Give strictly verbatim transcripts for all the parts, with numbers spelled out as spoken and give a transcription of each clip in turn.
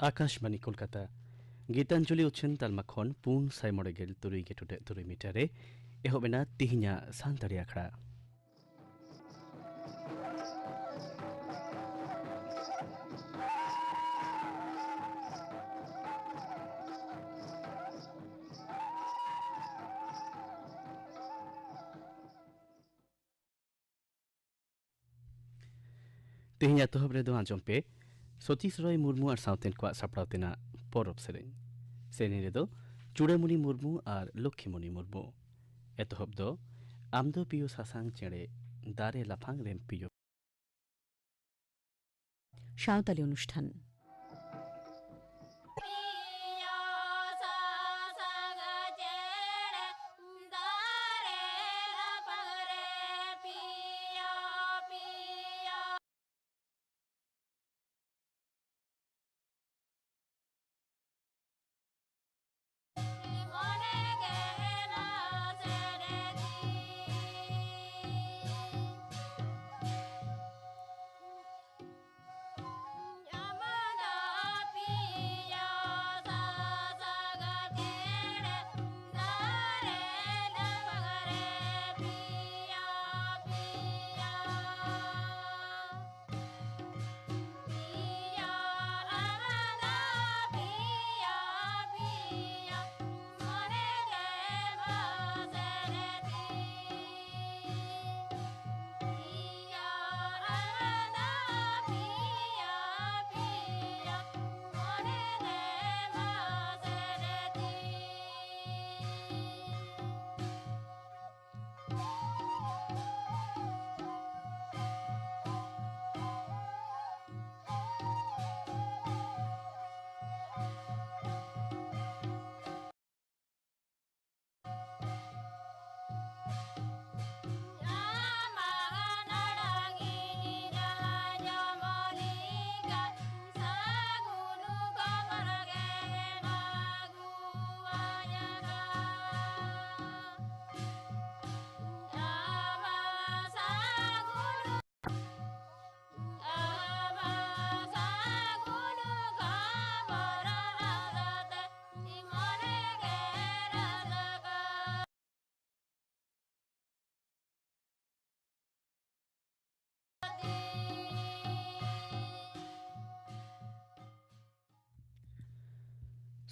ᱟᱠᱟᱥᱵᱟᱱᱤ ᱠᱳᱞᱠᱟᱛᱟ᱾ ᱜᱤᱛᱟᱧᱡᱚᱞᱤ ᱩᱪᱷᱟᱹᱱ ᱛᱟᱞᱢᱟ ᱠᱷᱚᱱ ᱯᱩᱱ ᱥᱟᱭ ᱢᱚᱬᱮ ᱜᱮᱞ ᱛᱩᱨᱩᱭ ᱜᱮ ᱴᱩᱰᱟᱹᱜ ᱛᱩᱨᱩᱭ ᱢᱤᱴᱟᱨ ᱨᱮ ᱮᱦᱚᱵ ᱮᱱᱟ ᱛᱤᱦᱤᱧᱟᱜ ᱥᱟᱱᱛᱟᱲᱤ ᱟᱠᱷᱲᱟ᱾ ᱛᱮᱦᱮᱧ ᱮᱛᱚᱦᱚᱵ ᱨᱮᱫᱚ ᱟᱸᱡᱚᱢ ᱯᱮ ᱥᱚᱛᱤᱥ ᱨᱚᱭ ᱢᱩᱨᱢᱩ ᱟᱨ ᱥᱟᱶᱛᱮᱱ ᱠᱚᱣᱟᱜ ᱥᱟᱯᱲᱟᱣ ᱛᱮᱱᱟᱜ ᱯᱚᱨᱚᱵᱽ ᱥᱮᱨᱮᱧ᱾ ᱥᱮᱨᱮᱧ ᱨᱮᱫᱚ ᱪᱩᱲᱟᱹᱢᱩᱱᱤ ᱢᱩᱨᱢᱩ ᱟᱨ ᱞᱚᱠᱠᱷᱤᱢᱩᱱᱤ ᱢᱩᱨᱢᱩ᱾ ᱮᱛᱚᱦᱚᱵ ᱫᱚ ᱟᱢ ᱫᱚ ᱯᱤᱭᱳ ᱥᱟᱥᱟᱝ ᱪᱮᱬᱮ ᱫᱟᱨᱮ ᱞᱟᱯᱷᱟᱝ ᱨᱮᱢ ᱯᱤᱭᱳ᱾ ᱥᱟᱶᱛᱟᱞᱤ ᱚᱱᱩᱥᱴᱷᱟᱱ᱾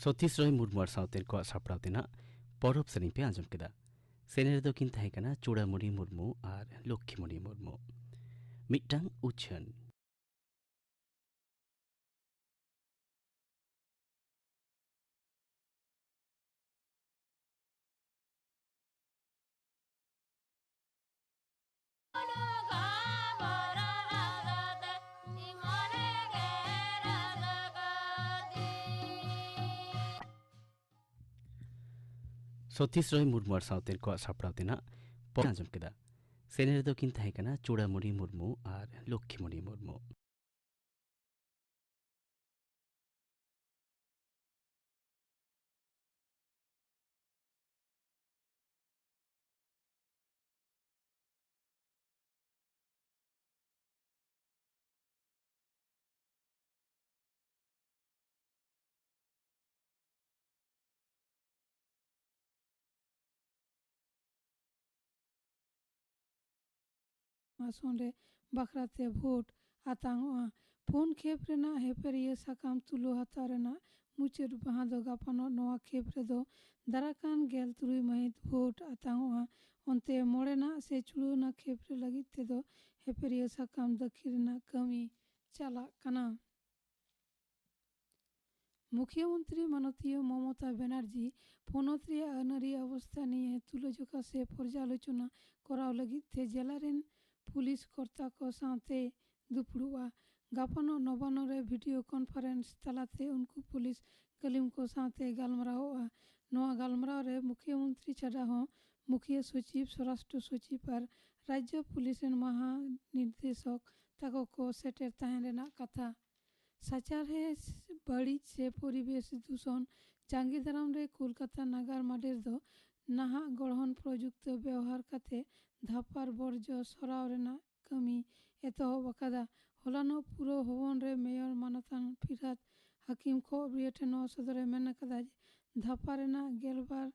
ᱥᱚᱛᱤᱥ ᱨᱚᱭ ᱢᱩᱨᱢᱩ ᱟᱨ ᱥᱟᱶᱛᱮᱱ ᱠᱚᱣᱟᱜ ᱥᱟᱯᱲᱟᱣ ᱛᱮᱱᱟᱜ ᱯᱚᱨᱚᱵᱽ ᱥᱮᱨᱮᱧ ᱯᱮ ᱟᱸᱡᱚᱢ ᱠᱮᱫᱟ᱾ ᱥᱮᱨᱮᱧ ᱨᱮᱫᱚ ᱠᱤᱱ ᱛᱟᱦᱮᱸ ᱠᱟᱱᱟ ᱪᱩᱲᱟᱢᱩᱱᱤ ᱢᱩᱨᱢᱩ ᱟᱨ ᱞᱚᱠᱠᱷᱤᱢᱩᱱᱤ ᱢᱩᱨᱢᱩ᱾ ᱢᱤᱫᱴᱟᱝ ᱩᱪᱷᱟᱹᱱ᱾ ᱥᱚᱛᱤᱥ ᱨᱚᱭ ᱢᱩᱨᱢᱩ ᱟᱨ ᱥᱟᱶᱛᱮᱱ ᱠᱚᱣᱟᱜ ᱥᱟᱯᱲᱟᱣ ᱛᱮᱱᱟᱜ ᱯᱚᱨᱚᱵᱽ ᱟᱸᱡᱚᱢ ᱠᱮᱫᱟ᱾ ᱥᱮᱨᱮᱧ ᱨᱮᱫᱚ ᱠᱤᱱ ᱛᱟᱦᱮᱸ ᱠᱟᱱᱟ ᱪᱩᱲᱟᱢᱩᱱᱤ ᱢᱩᱨᱢᱩ ᱟᱨ ᱞᱚᱠᱠᱷᱤᱢᱩᱱᱤ ᱢᱩᱨᱢᱩ᱾ ᱟᱥᱚᱱ ᱨᱮ ᱵᱟᱠᱷᱨᱟᱛᱮ ᱵᱷᱳᱴ ᱟᱛᱟᱝᱚᱜᱼᱟ᱾ ᱯᱩᱱ ᱠᱷᱮᱯ ᱨᱮᱱᱟᱜ ᱦᱮᱯᱮᱨᱤᱭᱟᱹ ᱥᱟᱠᱟᱢ ᱛᱩᱞᱟᱹ ᱦᱟᱛᱟᱣ ᱨᱮᱱᱟᱜ ᱢᱩᱪᱟᱹᱫ ᱢᱟᱦᱟ ᱫᱚ ᱜᱟᱯᱟᱱᱚᱜ ᱱᱚᱣᱟ ᱠᱷᱮᱯ ᱨᱮᱫᱚ ᱫᱟᱨᱟᱠᱟᱱ ᱜᱮᱞ ᱛᱩᱨᱩᱭ ᱢᱟᱹᱦᱤᱛ ᱵᱷᱳᱴ ᱟᱛᱟᱝᱚᱜᱼᱟ᱾ ᱚᱱᱛᱮ ᱢᱚᱬᱮᱱᱟᱜ ᱥᱮ ᱪᱩᱲᱟᱹᱣᱱᱟ ᱠᱷᱮᱯ ᱨᱮ ᱞᱟᱹᱜᱤᱫ ᱛᱮᱫᱚ ᱦᱮᱯᱮᱨᱤᱭᱟᱹ ᱥᱟᱠᱟᱢ ᱫᱟᱹᱠᱷᱤ ᱨᱮᱱᱟᱜ ᱠᱟᱹᱢᱤ ᱪᱟᱞᱟᱜ ᱠᱟᱱᱟ᱾ ᱢᱩᱠᱷᱤᱭᱟᱹ ᱢᱚᱱᱛᱨᱤ ᱢᱟᱱᱚᱛᱤᱭᱟᱹ ᱢᱚᱢᱚᱛᱟ ᱵᱮᱱᱟᱨᱡᱤ ᱯᱚᱱᱚᱛ ᱨᱮᱭᱟᱜ ᱟᱹᱱᱟᱹᱨᱤ ᱚᱵᱚᱥᱛᱟ ᱱᱤᱭᱮ ᱛᱩᱞᱟᱹᱡᱚᱠᱷᱟ ᱥᱮ ᱯᱚᱨᱡᱟᱞᱳᱪᱚᱱᱟ ᱠᱚᱨᱟᱣ ᱞᱟᱹᱜᱤᱫ ᱛᱮ ᱡᱮᱞᱟ ᱨᱮᱱ ᱯᱩᱞᱤᱥ ᱠᱚᱨᱛᱟ ᱠᱚ ᱥᱟᱶᱛᱮ ᱫᱩᱯᱲᱩᱵᱼᱟ᱾ ᱜᱟᱯᱟᱱᱚᱜ ᱱᱚᱵᱟᱱᱱᱚ ᱨᱮ ᱵᱷᱤᱰᱤᱭᱳ ᱠᱚᱱᱯᱷᱟᱨᱮᱱᱥ ᱛᱟᱞᱟᱛᱮ ᱩᱱᱠᱩ ᱯᱩᱞᱤᱥ ᱜᱟᱹᱞᱤᱢ ᱠᱚ ᱥᱟᱶᱛᱮ ᱜᱟᱞᱢᱟᱨᱟᱣᱚᱜᱼᱟ᱾ ᱱᱚᱣᱟ ᱜᱟᱞᱢᱟᱨᱟᱣ ᱨᱮ ᱢᱩᱠᱷᱤᱭᱟᱹ ᱢᱚᱱᱛᱨᱤ ᱪᱷᱟᱰᱟ ᱦᱚᱸ ᱢᱩᱠᱷᱤᱭᱟᱹ ᱥᱚᱪᱤᱵᱽ, ᱥᱚᱨᱟᱥᱴᱨᱚ ᱥᱚᱪᱤᱵᱽ ᱟᱨ ᱨᱟᱡᱽᱡᱚ ᱯᱩᱞᱤᱥ ᱨᱮᱱ ᱢᱟᱦᱟ ᱱᱤᱨᱫᱮᱥᱚᱠ ᱛᱟᱠᱚ ᱠᱚ ᱥᱮᱴᱮᱨ ᱛᱟᱦᱮᱸ ᱨᱮᱱᱟᱜ ᱠᱟᱛᱷᱟ᱾ ᱥᱟᱪᱟᱨᱦᱮᱫ ᱵᱟᱹᱲᱤᱡ ᱥᱮ ᱯᱚᱨᱤᱵᱮᱥ ᱫᱩᱥᱚᱱ ᱡᱟᱸᱜᱮ ᱫᱟᱨᱟᱢ ᱨᱮ ᱠᱳᱞᱠᱟᱛᱟ ᱱᱟᱜᱟᱨ ᱢᱟᱰᱮᱨ ᱫᱚ ᱱᱟᱦᱟᱜ ᱜᱚᱲᱦᱚᱱ ᱯᱨᱚᱡᱩᱠᱛᱤ ᱵᱮᱣᱦᱟᱨ ᱠᱟᱛᱮ ᱫᱷᱟᱯᱟᱨ ᱵᱚᱨᱡᱚ ᱥᱚᱨᱟᱣ ᱨᱮᱱᱟᱜ ᱠᱟᱹᱢᱤ ᱮᱛᱚᱦᱚᱵ ᱟᱠᱟᱫᱟ᱾ ᱦᱚᱞᱟᱱᱚᱜ ᱯᱩᱨᱚ ᱵᱷᱚᱵᱚᱱ ᱨᱮ ᱢᱮᱭᱚᱨ ᱢᱟᱱᱚᱛᱟᱱ ᱯᱷᱤᱨᱦᱟᱫ ᱦᱟᱹᱠᱤᱢ ᱠᱷᱚᱵᱨᱤᱭᱟᱹ ᱴᱷᱮᱱ ᱱᱚᱣᱟ ᱥᱚᱫᱚᱨ ᱮ ᱢᱮᱱ ᱟᱠᱟᱫᱟ ᱡᱮ ᱫᱷᱟᱯᱟ ᱨᱮᱱᱟᱜ ᱜᱮᱞᱵᱟᱨ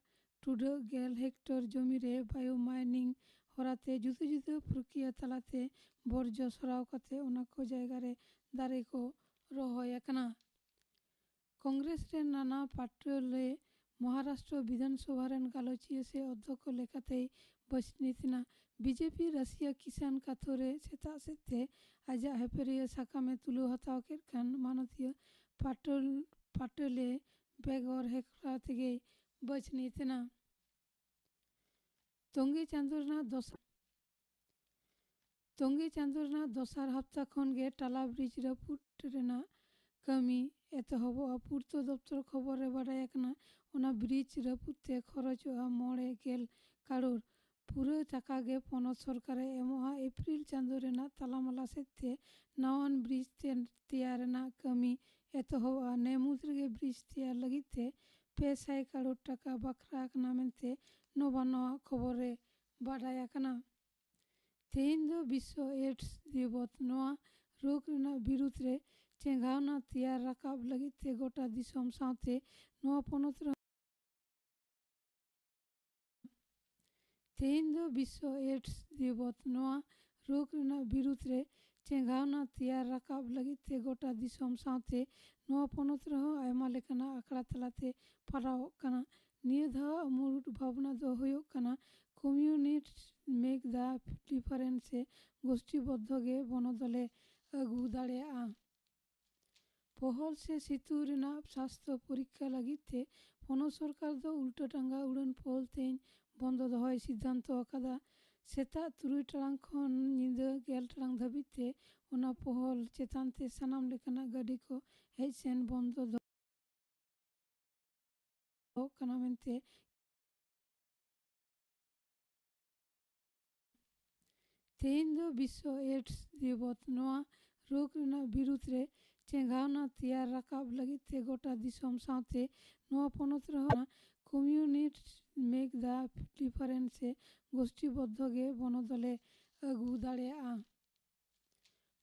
ᱴᱩᱰᱟᱹᱜ ᱜᱮᱞ ᱦᱮᱠᱴᱚᱨ ᱡᱚᱢᱤ ᱨᱮ ᱵᱟᱭᱳ ᱢᱟᱭᱱᱤᱝ ᱦᱚᱨᱟᱛᱮ ᱡᱩᱫᱟᱹ ᱡᱩᱫᱟᱹ ᱯᱨᱚᱠᱨᱤᱭᱟ ᱛᱟᱞᱟᱛᱮ ᱵᱚᱨᱡᱚ ᱥᱚᱨᱟᱣ ᱠᱟᱛᱮ ᱚᱱᱟ ᱠᱚ ᱡᱟᱭᱜᱟ ᱨᱮ ᱫᱟᱨᱮ ᱠᱚ ᱨᱚᱦᱚᱭ ᱟᱠᱟᱱᱟ᱾ ᱠᱚᱝᱜᱨᱮᱥ ᱨᱮᱱ ᱱᱟᱱᱟ ᱯᱟᱴᱨᱚᱞᱮ ᱢᱚᱦᱟᱨᱟᱥᱴᱨᱚ ᱵᱤᱫᱷᱟᱱ ᱥᱚᱵᱷᱟ ᱨᱮᱱ ᱜᱟᱞᱚᱪᱤᱭᱟᱹ ᱥᱮ ᱚᱫᱽᱫᱷᱚᱠᱚ ᱞᱮᱠᱟᱛᱮᱭ ᱵᱟᱪᱷᱱᱤᱛ ᱮᱱᱟ᱾ ᱵᱤᱡᱮᱯᱤ ᱨᱟᱥᱤᱭᱟ ᱠᱤᱥᱟᱱ ᱠᱟᱛᱷᱳᱨᱮ ᱥᱮᱛᱟᱜ ᱥᱮᱫ ᱛᱮ ᱟᱡᱟᱜ ᱦᱮᱯᱮᱨᱤᱭᱟᱹ ᱥᱟᱠᱟᱢᱮ ᱛᱩᱞᱟᱹᱣ ᱦᱟᱛᱟᱣ ᱠᱮᱫ ᱠᱷᱟᱱ ᱢᱟᱱᱚᱛᱤᱭᱟᱹ ᱯᱟᱴᱚᱞ ᱯᱟᱴᱚᱞᱮ ᱵᱮᱜᱚᱨ ᱦᱮᱠᱨᱟ ᱛᱮᱜᱮᱭ ᱵᱟᱪᱷᱱᱤᱛ ᱮᱱᱟ᱾ ᱛᱚᱝᱜᱮ ᱪᱟᱸᱫᱳ ᱨᱮᱱᱟᱜ ᱫᱚᱥᱟᱨ ᱛᱚᱝᱜᱮ ᱪᱟᱸᱫᱳ ᱨᱮᱱᱟᱜ ᱫᱚᱥᱟᱨ ᱦᱟᱯᱛᱟ ᱠᱷᱚᱱ ᱜᱮ ᱴᱟᱞᱟ ᱵᱨᱤᱡᱽ ᱨᱟᱹᱯᱩᱫ ᱨᱮᱱᱟᱜ ᱠᱟᱹᱢᱤ ᱮᱛᱚᱦᱚᱵᱚᱜᱼᱟ᱾ ᱯᱩᱨᱛᱚ ᱫᱚᱯᱛᱚᱨ ᱠᱷᱚᱵᱚᱨ ᱨᱮ ᱵᱟᱰᱟᱭ ᱟᱠᱟᱱᱟ, ᱚᱱᱟ ᱵᱨᱤᱡᱽ ᱨᱟᱹᱯᱩᱫ ᱛᱮ ᱠᱷᱚᱨᱚᱪᱚᱜᱼᱟ ᱢᱚᱬᱮ ᱜᱮᱞ ᱠᱟᱨᱳᱲ᱾ ᱯᱩᱨᱟᱹ ᱴᱟᱠᱟ ᱜᱮ ᱯᱚᱱᱚᱛ ᱥᱚᱨᱠᱟᱨᱮ ᱮᱢᱚᱜᱼᱟ᱾ ᱮᱯᱨᱤᱞ ᱪᱟᱸᱫᱳ ᱨᱮᱱᱟᱜ ᱛᱟᱞᱟᱢᱟᱞᱟ ᱥᱮᱫ ᱛᱮ ᱱᱟᱣᱟᱱ ᱵᱨᱤᱡᱽ ᱛᱮ ᱛᱮᱭᱟᱨ ᱨᱮᱱᱟᱜ ᱠᱟᱹᱢᱤ ᱮᱛᱚᱦᱚᱵᱚᱜᱼᱟ᱾ ᱱᱮ ᱢᱩᱫᱽ ᱨᱮᱜᱮ ᱵᱨᱤᱡᱽ ᱛᱮᱭᱟᱨ ᱞᱟᱹᱜᱤᱫ ᱛᱮ ᱯᱮ ᱥᱟᱭ ᱠᱟᱨᱳᱲ ᱴᱟᱠᱟ ᱵᱟᱠᱷᱨᱟ ᱟᱠᱟᱱᱟ ᱢᱮᱱᱛᱮ ᱱᱚᱵᱟ ᱱᱟᱣᱟ ᱠᱷᱚᱵᱚᱨ ᱨᱮ ᱵᱟᱰᱟᱭ ᱟᱠᱟᱱᱟ᱾ ᱛᱮᱦᱮᱧ ᱫᱚ ᱵᱤᱥᱥᱚ ᱮᱰᱥ ᱫᱤᱵᱚᱥ᱾ ᱱᱚᱣᱟ ᱨᱳᱜᱽ ᱨᱮᱱᱟᱜ ᱵᱤᱨᱩᱫᱽ ᱨᱮ ᱪᱮᱸᱜᱷᱟᱣᱱᱟ ᱛᱮᱭᱟᱨ ᱨᱟᱠᱟᱵ ᱞᱟᱹᱜᱤᱫ ᱛᱮ ᱜᱚᱴᱟ ᱫᱤᱥᱚᱢ ᱥᱟᱶᱛᱮ ᱱᱚᱣᱟ ᱯᱚᱱᱚᱛ ᱨᱮ ᱛᱮᱦᱮᱧ ᱫᱚ ᱵᱤᱥᱥᱚ ᱮᱰᱥ ᱫᱤᱵᱚᱥ᱾ ᱱᱚᱣᱟ ᱨᱳᱜᱽ ᱨᱮᱱᱟᱜ ᱵᱤᱨᱩᱫᱽ ᱨᱮ ᱪᱮᱸᱜᱷᱟᱣᱱᱟ ᱛᱮᱭᱟᱨ ᱨᱟᱠᱟᱵ ᱞᱟᱹᱜᱤᱫ ᱛᱮ ᱜᱚᱴᱟ ᱫᱤᱥᱚᱢ ᱥᱟᱶᱛᱮ ᱱᱚᱣᱟ ᱯᱚᱱᱚᱛ ᱨᱮᱦᱚᱸ ᱟᱭᱢᱟ ᱞᱮᱠᱟᱱᱟᱜ ᱟᱠᱷᱲᱟ ᱛᱟᱞᱟᱛᱮ ᱯᱟᱞᱟᱣᱚᱜ ᱠᱟᱱᱟ᱾ ᱱᱤᱭᱟᱹ ᱫᱷᱟᱣ ᱢᱩᱲᱩᱫ ᱵᱷᱟᱵᱽᱱᱟ ᱫᱚ ᱦᱩᱭᱩᱜ ᱠᱟᱱᱟ, ᱠᱚᱢᱤᱭᱩᱱᱤᱴ ᱢᱮᱠ ᱫᱟ ᱰᱤᱯᱷᱟᱨᱮᱱᱥ ᱥᱮ ᱜᱳᱥᱴᱤ ᱵᱚᱫᱽᱫᱷᱚ ᱜᱮ ᱵᱚᱱᱚᱫᱚᱞᱮ ᱟᱹᱜᱩ ᱫᱟᱲᱮᱭᱟᱜᱼᱟ᱾ ᱯᱚᱦᱚᱞ ᱥᱮ ᱥᱤᱛᱩ ᱨᱮᱱᱟᱜ ᱥᱟᱥᱛᱷᱚ ᱯᱚᱨᱤᱠᱠᱷᱟ ᱞᱟᱹᱜᱤᱫ ᱛᱮ ᱯᱚᱱᱚᱛ ᱥᱚᱨᱠᱟᱨ ᱫᱚ ᱩᱞᱴᱟᱹ ᱰᱟᱸᱜᱟ ᱩᱰᱟᱹᱱ ᱯᱚᱦᱚᱞ ᱛᱮᱧ ᱵᱚᱱᱫᱚ ᱫᱚᱦᱚᱭ ᱥᱤᱫᱽᱫᱷᱟᱱᱛᱚ ᱟᱠᱟᱫᱟ᱾ ᱥᱮᱛᱟᱜ ᱛᱩᱨᱩᱭ ᱴᱟᱲᱟᱝ ᱠᱷᱚᱱ ᱧᱤᱫᱟᱹ ᱜᱮᱞ ᱴᱟᱲᱟᱝ ᱫᱷᱟᱹᱵᱤᱡ ᱛᱮ ᱚᱱᱟ ᱯᱚᱦᱚᱞ ᱪᱮᱛᱟᱱ ᱛᱮ ᱥᱟᱱᱟᱢ ᱞᱮᱠᱟᱱᱟᱜ ᱜᱟᱹᱰᱤ ᱠᱚ ᱦᱮᱡ ᱥᱮᱱ ᱵᱚᱱᱫᱚ ᱫᱚᱦᱚ ᱠᱟᱱᱟ ᱢᱮᱱᱛᱮ ᱛᱮᱦᱮᱧ ᱫᱚ ᱵᱤᱥᱥᱚ ᱮᱰᱥ ᱫᱤᱵᱚᱥ᱾ ᱱᱚᱣᱟ ᱨᱳᱜᱽ ᱨᱮᱱᱟᱜ ᱵᱤᱨᱩᱫᱽ ᱨᱮ ᱪᱮᱸᱜᱷᱟᱣᱱᱟ ᱛᱮᱭᱟᱨ ᱨᱟᱠᱟᱵ ᱞᱟᱹᱜᱤᱫ ᱛᱮ ᱜᱚᱴᱟ ᱫᱤᱥᱚᱢ ᱥᱟᱶᱛᱮ ᱱᱚᱣᱟ ᱯᱚᱱᱚᱛ ᱨᱮᱦᱚᱸ ᱠᱚᱢᱤᱭᱩᱱᱤᱴ ᱢᱮᱠ ᱫᱟ ᱰᱤᱯᱷᱟᱨᱮᱱᱥ ᱥᱮ ᱜᱳᱥᱴᱤ ᱵᱚᱫᱽᱫᱷᱚ ᱜᱮ ᱵᱚᱱᱚᱫᱚᱞᱮ ᱟᱹᱜᱩ ᱫᱟᱲᱮᱭᱟᱜᱼᱟ᱾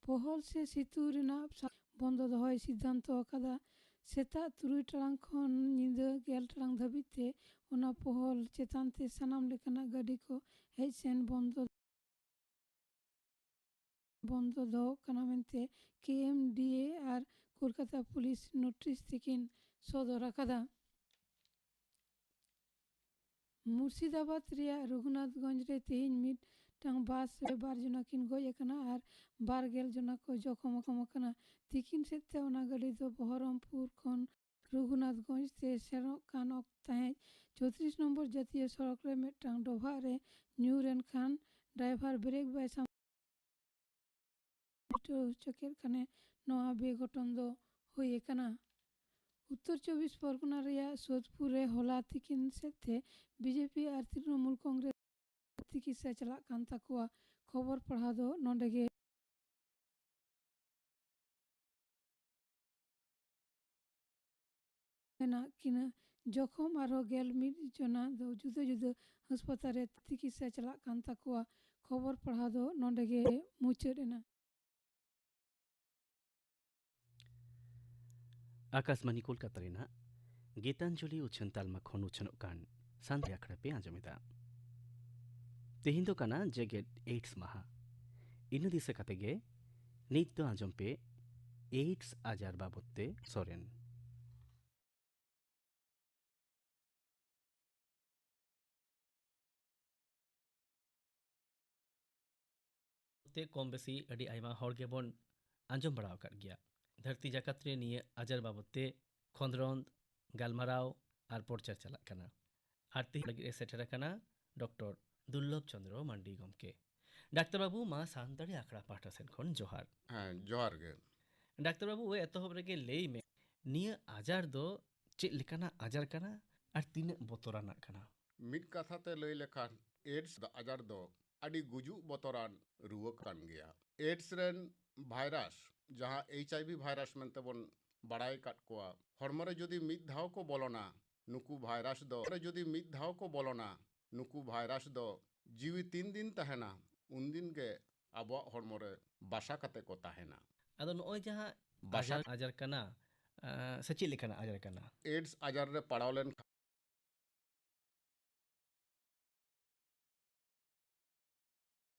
ᱯᱚᱦᱚᱞ ᱥᱮ ᱥᱤᱛᱩ ᱨᱮᱱᱟᱜ ᱥᱟ-, ᱵᱚᱱᱫᱚ ᱫᱚᱦᱚᱭ ᱥᱤᱫᱽᱫᱷᱟᱱᱛᱚ ᱟᱠᱟᱫᱟ᱾ ᱥᱮᱛᱟᱜ ᱛᱩᱨᱩᱭ ᱴᱟᱲᱟᱝ ᱠᱷᱚᱱ ᱧᱤᱫᱟᱹ ᱜᱮᱞ ᱴᱟᱲᱟᱝ ᱫᱷᱟᱹᱵᱤᱡ ᱛᱮ ᱚᱱᱟ ᱯᱚᱦᱚᱞ ᱪᱮᱛᱟᱱ ᱛᱮ ᱥᱟᱱᱟᱢ ᱞᱮᱠᱟᱱᱟᱜ ᱜᱟᱹᱰᱤ ᱠᱚ ᱦᱮᱡ ᱥᱮᱱ ᱵᱚᱱᱫᱚ, ᱵᱚᱱᱫᱚ ᱫᱚᱦᱚ ᱠᱟᱱᱟ ᱢᱮᱱᱛᱮ ᱠᱮ ᱮᱢ ᱰᱤ ᱮ ᱟᱨ ᱠᱳᱞᱠᱟᱛᱟ ᱯᱩᱞᱤᱥ ᱱᱳᱴᱤᱥ ᱛᱮᱠᱤᱱ ᱥᱚᱫᱚᱨ ᱟᱠᱟᱫᱟ᱾ ᱢᱩᱨᱥᱤᱫᱟᱵᱟᱫᱽ ᱨᱮᱭᱟᱜ ᱨᱚᱜᱷᱩᱱᱟᱛᱷᱜᱚᱸᱡᱽ ᱨᱮ ᱛᱮᱦᱮᱧ ᱢᱤᱫᱴᱟᱝ ᱵᱟᱥ ᱨᱮ ᱵᱟᱨ ᱡᱚᱱᱟ ᱠᱤᱱ ᱜᱚᱡ ᱟᱠᱟᱱᱟ ᱟᱨ ᱵᱟᱨ ᱜᱮᱞ ᱡᱚᱱᱟ ᱠᱚ ᱡᱚᱠᱷᱚᱢ ᱟᱠᱟᱱᱟ᱾ ᱛᱤᱠᱤᱱ ᱥᱮᱫ ᱛᱮ ᱚᱱᱟ ᱜᱟᱹᱰᱤ ᱫᱚ ᱵᱚᱦᱚᱨᱚᱢᱯᱩᱨ ᱠᱷᱚᱱ ᱨᱚᱜᱷᱩᱱᱟᱛᱷᱜᱚᱸᱡᱽ ᱛᱮ ᱥᱮᱱᱚᱜ ᱠᱟᱱ ᱚᱠᱛᱚ ᱛᱟᱦᱮᱸᱫ ᱪᱳᱛᱨᱤᱥ ᱱᱚᱢᱵᱚᱨ ᱡᱟᱹᱛᱤᱭᱟᱹ ᱥᱚᱲᱚᱠ ᱨᱮ ᱢᱤᱫᱴᱟᱝ ᱰᱚᱵᱷᱟᱜ ᱨᱮ ᱧᱩᱨ ᱮᱱ ᱠᱷᱟᱱ ᱰᱨᱟᱭᱵᱷᱟᱨ ᱵᱨᱮᱠ ᱵᱟᱭ ᱥᱟᱢ ᱦᱚᱪᱚ ᱠᱮᱫ ᱠᱷᱟᱱᱮ ᱱᱚᱣᱟ ᱵᱮᱜᱷᱚᱴᱚᱱ ᱫᱚ ᱦᱩᱭ ᱟᱠᱟᱱᱟ᱾ ᱩᱛᱛᱚᱨ ᱪᱚᱵᱵᱤᱥ ᱯᱚᱨᱜᱚᱱᱟ ᱨᱮᱭᱟᱜ ᱥᱳᱫᱷᱯᱩᱨ ᱨᱮ ᱦᱚᱞᱟ ᱛᱤᱠᱤᱱ ᱥᱮᱫ ᱛᱮ ᱵᱤᱡᱮᱯᱤ ᱟᱨ ᱛᱨᱤᱱᱚᱢᱩᱞ ᱠᱚᱝᱜᱨᱮᱥ ᱛᱤᱠᱤᱥᱟ ᱪᱟᱞᱟᱜ ᱠᱟᱱ ᱛᱟᱠᱚᱣᱟ᱾ ᱠᱷᱚᱵᱚᱨ ᱯᱟᱲᱦᱟᱣ ᱫᱚ ᱱᱚᱰᱮ ᱜᱮ᱾ ᱢᱮᱱᱟᱜ ᱠᱤᱱᱟ᱾ ᱡᱚᱠᱷᱚᱢ ᱟᱨᱦᱚᱸ ᱜᱮᱞ ᱢᱤᱫ ᱡᱚᱱᱟ ᱫᱚ ᱡᱩᱫᱟᱹ ᱡᱩᱫᱟᱹ ᱦᱟᱥᱯᱟᱛᱟᱞ ᱨᱮ ᱛᱤᱠᱤᱥᱟ ᱪᱟᱞᱟᱜ ᱠᱟᱱ ᱛᱟᱠᱚᱣᱟ᱾ ᱠᱷᱚᱵᱚᱨ ᱯᱟᱲᱦᱟᱣ ᱫᱚ ᱱᱚᱰᱮ ᱜᱮ ᱢᱩᱪᱟᱹᱫ ᱮᱱᱟ᱾ ᱟᱠᱟᱥᱵᱟᱱᱤ ᱠᱳᱞᱠᱟᱛᱟ ᱨᱮᱱᱟᱜ ᱜᱤᱛᱟᱧᱡᱚᱞᱤ ᱩᱪᱷᱟᱹᱱ ᱛᱟᱞᱢᱟ ᱠᱷᱚᱱ ᱩᱪᱷᱟᱹᱱᱚᱜ ᱠᱟᱱ ᱥᱟᱱᱛᱟᱲᱤ ᱟᱠᱷᱲᱟ ᱯᱮ ᱟᱸᱡᱚᱢᱮᱫᱟ᱾ ᱛᱮᱦᱮᱧ ᱫᱚ ᱠᱟᱱᱟ ᱡᱮᱜᱮᱛ ᱮᱭᱤᱰᱥ ᱢᱟᱦᱟ᱾ ᱤᱱᱟᱹ ᱫᱤᱥᱟᱹ ᱠᱟᱛᱮ ᱜᱮ ᱱᱤᱛ ᱫᱚ ᱟᱸᱡᱚᱢ ᱯᱮ ᱮᱭᱤᱰᱥ ᱟᱡᱟᱨ ᱵᱟᱵᱚᱫ ᱛᱮ ᱥᱚᱨᱮᱱ᱾ ᱛᱮ ᱠᱚᱢ ᱵᱮᱥᱤ ᱟᱹᱰᱤ ᱟᱭᱢᱟ ᱦᱚᱲ ᱜᱮᱵᱚᱱ ᱟᱸᱡᱚᱢ ᱵᱟᱲᱟ ᱟᱠᱟᱫ ᱜᱮᱭᱟ᱾ ᱫᱷᱟᱹᱨᱛᱤ ᱡᱟᱠᱟᱛ ᱨᱮ ᱱᱤᱭᱟᱹ ᱟᱡᱟᱨ ᱵᱟᱵᱚᱫ ᱛᱮ ᱠᱷᱚᱸᱫᱽᱨᱚᱸᱫᱽ, ᱜᱟᱞᱢᱟᱨᱟᱣ ᱟᱨ ᱯᱨᱚᱪᱟᱨ ᱪᱟᱞᱟᱜ ᱠᱟᱱᱟ᱾ ᱟᱨ ᱛᱮᱦᱮᱧ ᱞᱟᱹᱜᱤᱫ ᱮ ᱥᱮᱴᱮᱨ ᱟᱠᱟᱱᱟ ᱰᱚᱠᱴᱚᱨ ᱫᱩᱨᱞᱚᱵᱷ ᱪᱚᱸᱫᱽᱨᱚ ᱢᱟᱱᱰᱤ ᱜᱚᱢᱠᱮ᱾ ᱰᱟᱠᱛᱟᱨ ᱵᱟᱹᱵᱩ, ᱢᱟ ᱥᱟᱱᱛᱟᱲᱤ ᱟᱠᱷᱲᱟ ᱯᱟᱦᱴᱟ ᱥᱮᱫ ᱠᱷᱚᱱ ᱡᱚᱦᱟᱨ᱾ ᱦᱮᱸ, ᱡᱚᱦᱟᱨ ᱜᱮ᱾ ᱰᱟᱠᱛᱟᱨ ᱵᱟᱹᱵᱩ, ᱮᱛᱚᱦᱚᱵ ᱨᱮᱜᱮ ᱞᱟᱹᱭ ᱢᱮ, ᱱᱤᱭᱟᱹ ᱟᱡᱟᱨ ᱫᱚ ᱪᱮᱫ ᱞᱮᱠᱟᱱᱟᱜ ᱟᱡᱟᱨ ᱠᱟᱱᱟ ᱟᱨ ᱛᱤᱱᱟᱹᱜ ᱵᱚᱛᱚᱨᱟᱱᱟᱜ ᱠᱟᱱᱟ? ᱢᱤᱫ ᱠᱟᱛᱷᱟ ᱛᱮ ᱞᱟᱹᱭ ᱞᱮᱠᱷᱟᱱ, ᱮᱰᱥ ᱟᱡᱟᱨ ᱫᱚ ᱟᱹᱰᱤ ᱜᱩᱡᱩᱜ ᱵᱚᱛᱚᱨᱟᱱ ᱨᱩᱣᱟᱹ ᱠᱟᱱ ᱜᱮᱭᱟ᱾ ᱮᱰᱥ ᱨᱮᱱ ᱵᱷᱟᱭᱨᱟᱥ, ᱡᱟᱦᱟᱸ ᱮᱭᱤᱪ ᱟᱭ ᱵᱷᱤ ᱵᱷᱟᱭᱨᱟᱥ ᱢᱮᱱᱛᱮ ᱵᱚᱱ ᱵᱟᱲᱟᱭ ᱟᱠᱟᱫ ᱠᱚᱣᱟ, ᱦᱚᱲᱢᱚ ᱨᱮ ᱡᱩᱫᱤ ᱢᱤᱫ ᱫᱷᱟᱣ ᱠᱚ ᱵᱚᱞᱚᱱᱟ, ᱱᱩᱠᱩ ᱵᱷᱟᱭᱨᱟᱥ ᱫᱚ, ᱦᱚᱲᱢᱚ ᱨᱮ ᱡᱩᱫᱤ ᱢᱤᱫ ᱫᱷᱟᱣ ᱠᱚ ᱵᱚᱞᱚᱱᱟ, ᱱᱩᱠᱩ ᱵᱷᱟᱭᱨᱟᱥ ᱫᱚ ᱡᱤᱣᱤ ᱛᱤᱱ ᱫᱤᱱ ᱛᱟᱦᱮᱱᱟ, ᱩᱱ ᱫᱤᱱ ᱜᱮ ᱟᱵᱚᱣᱟᱜ ᱦᱚᱲᱢᱚ ᱨᱮ ᱵᱟᱥᱟ ᱠᱟᱛᱮ ᱠᱚ ᱛᱟᱦᱮᱱᱟ᱾ ᱟᱫᱚ ᱱᱚᱜᱼᱚᱭ ᱡᱟᱦᱟᱸ ᱵᱟᱥᱟ ᱟᱡᱟᱨ, ᱟᱡᱟᱨ ᱠᱟᱱᱟ, ᱟᱸ, ᱥᱮ ᱪᱮᱫ ᱞᱮᱠᱟᱱᱟᱜ ᱟᱡᱟᱨ ᱠᱟᱱᱟ? ᱮᱰᱥ ᱟᱡᱟᱨ ᱨᱮ ᱯᱟᱲᱟᱣ ᱞᱮᱱᱠᱷᱟᱱ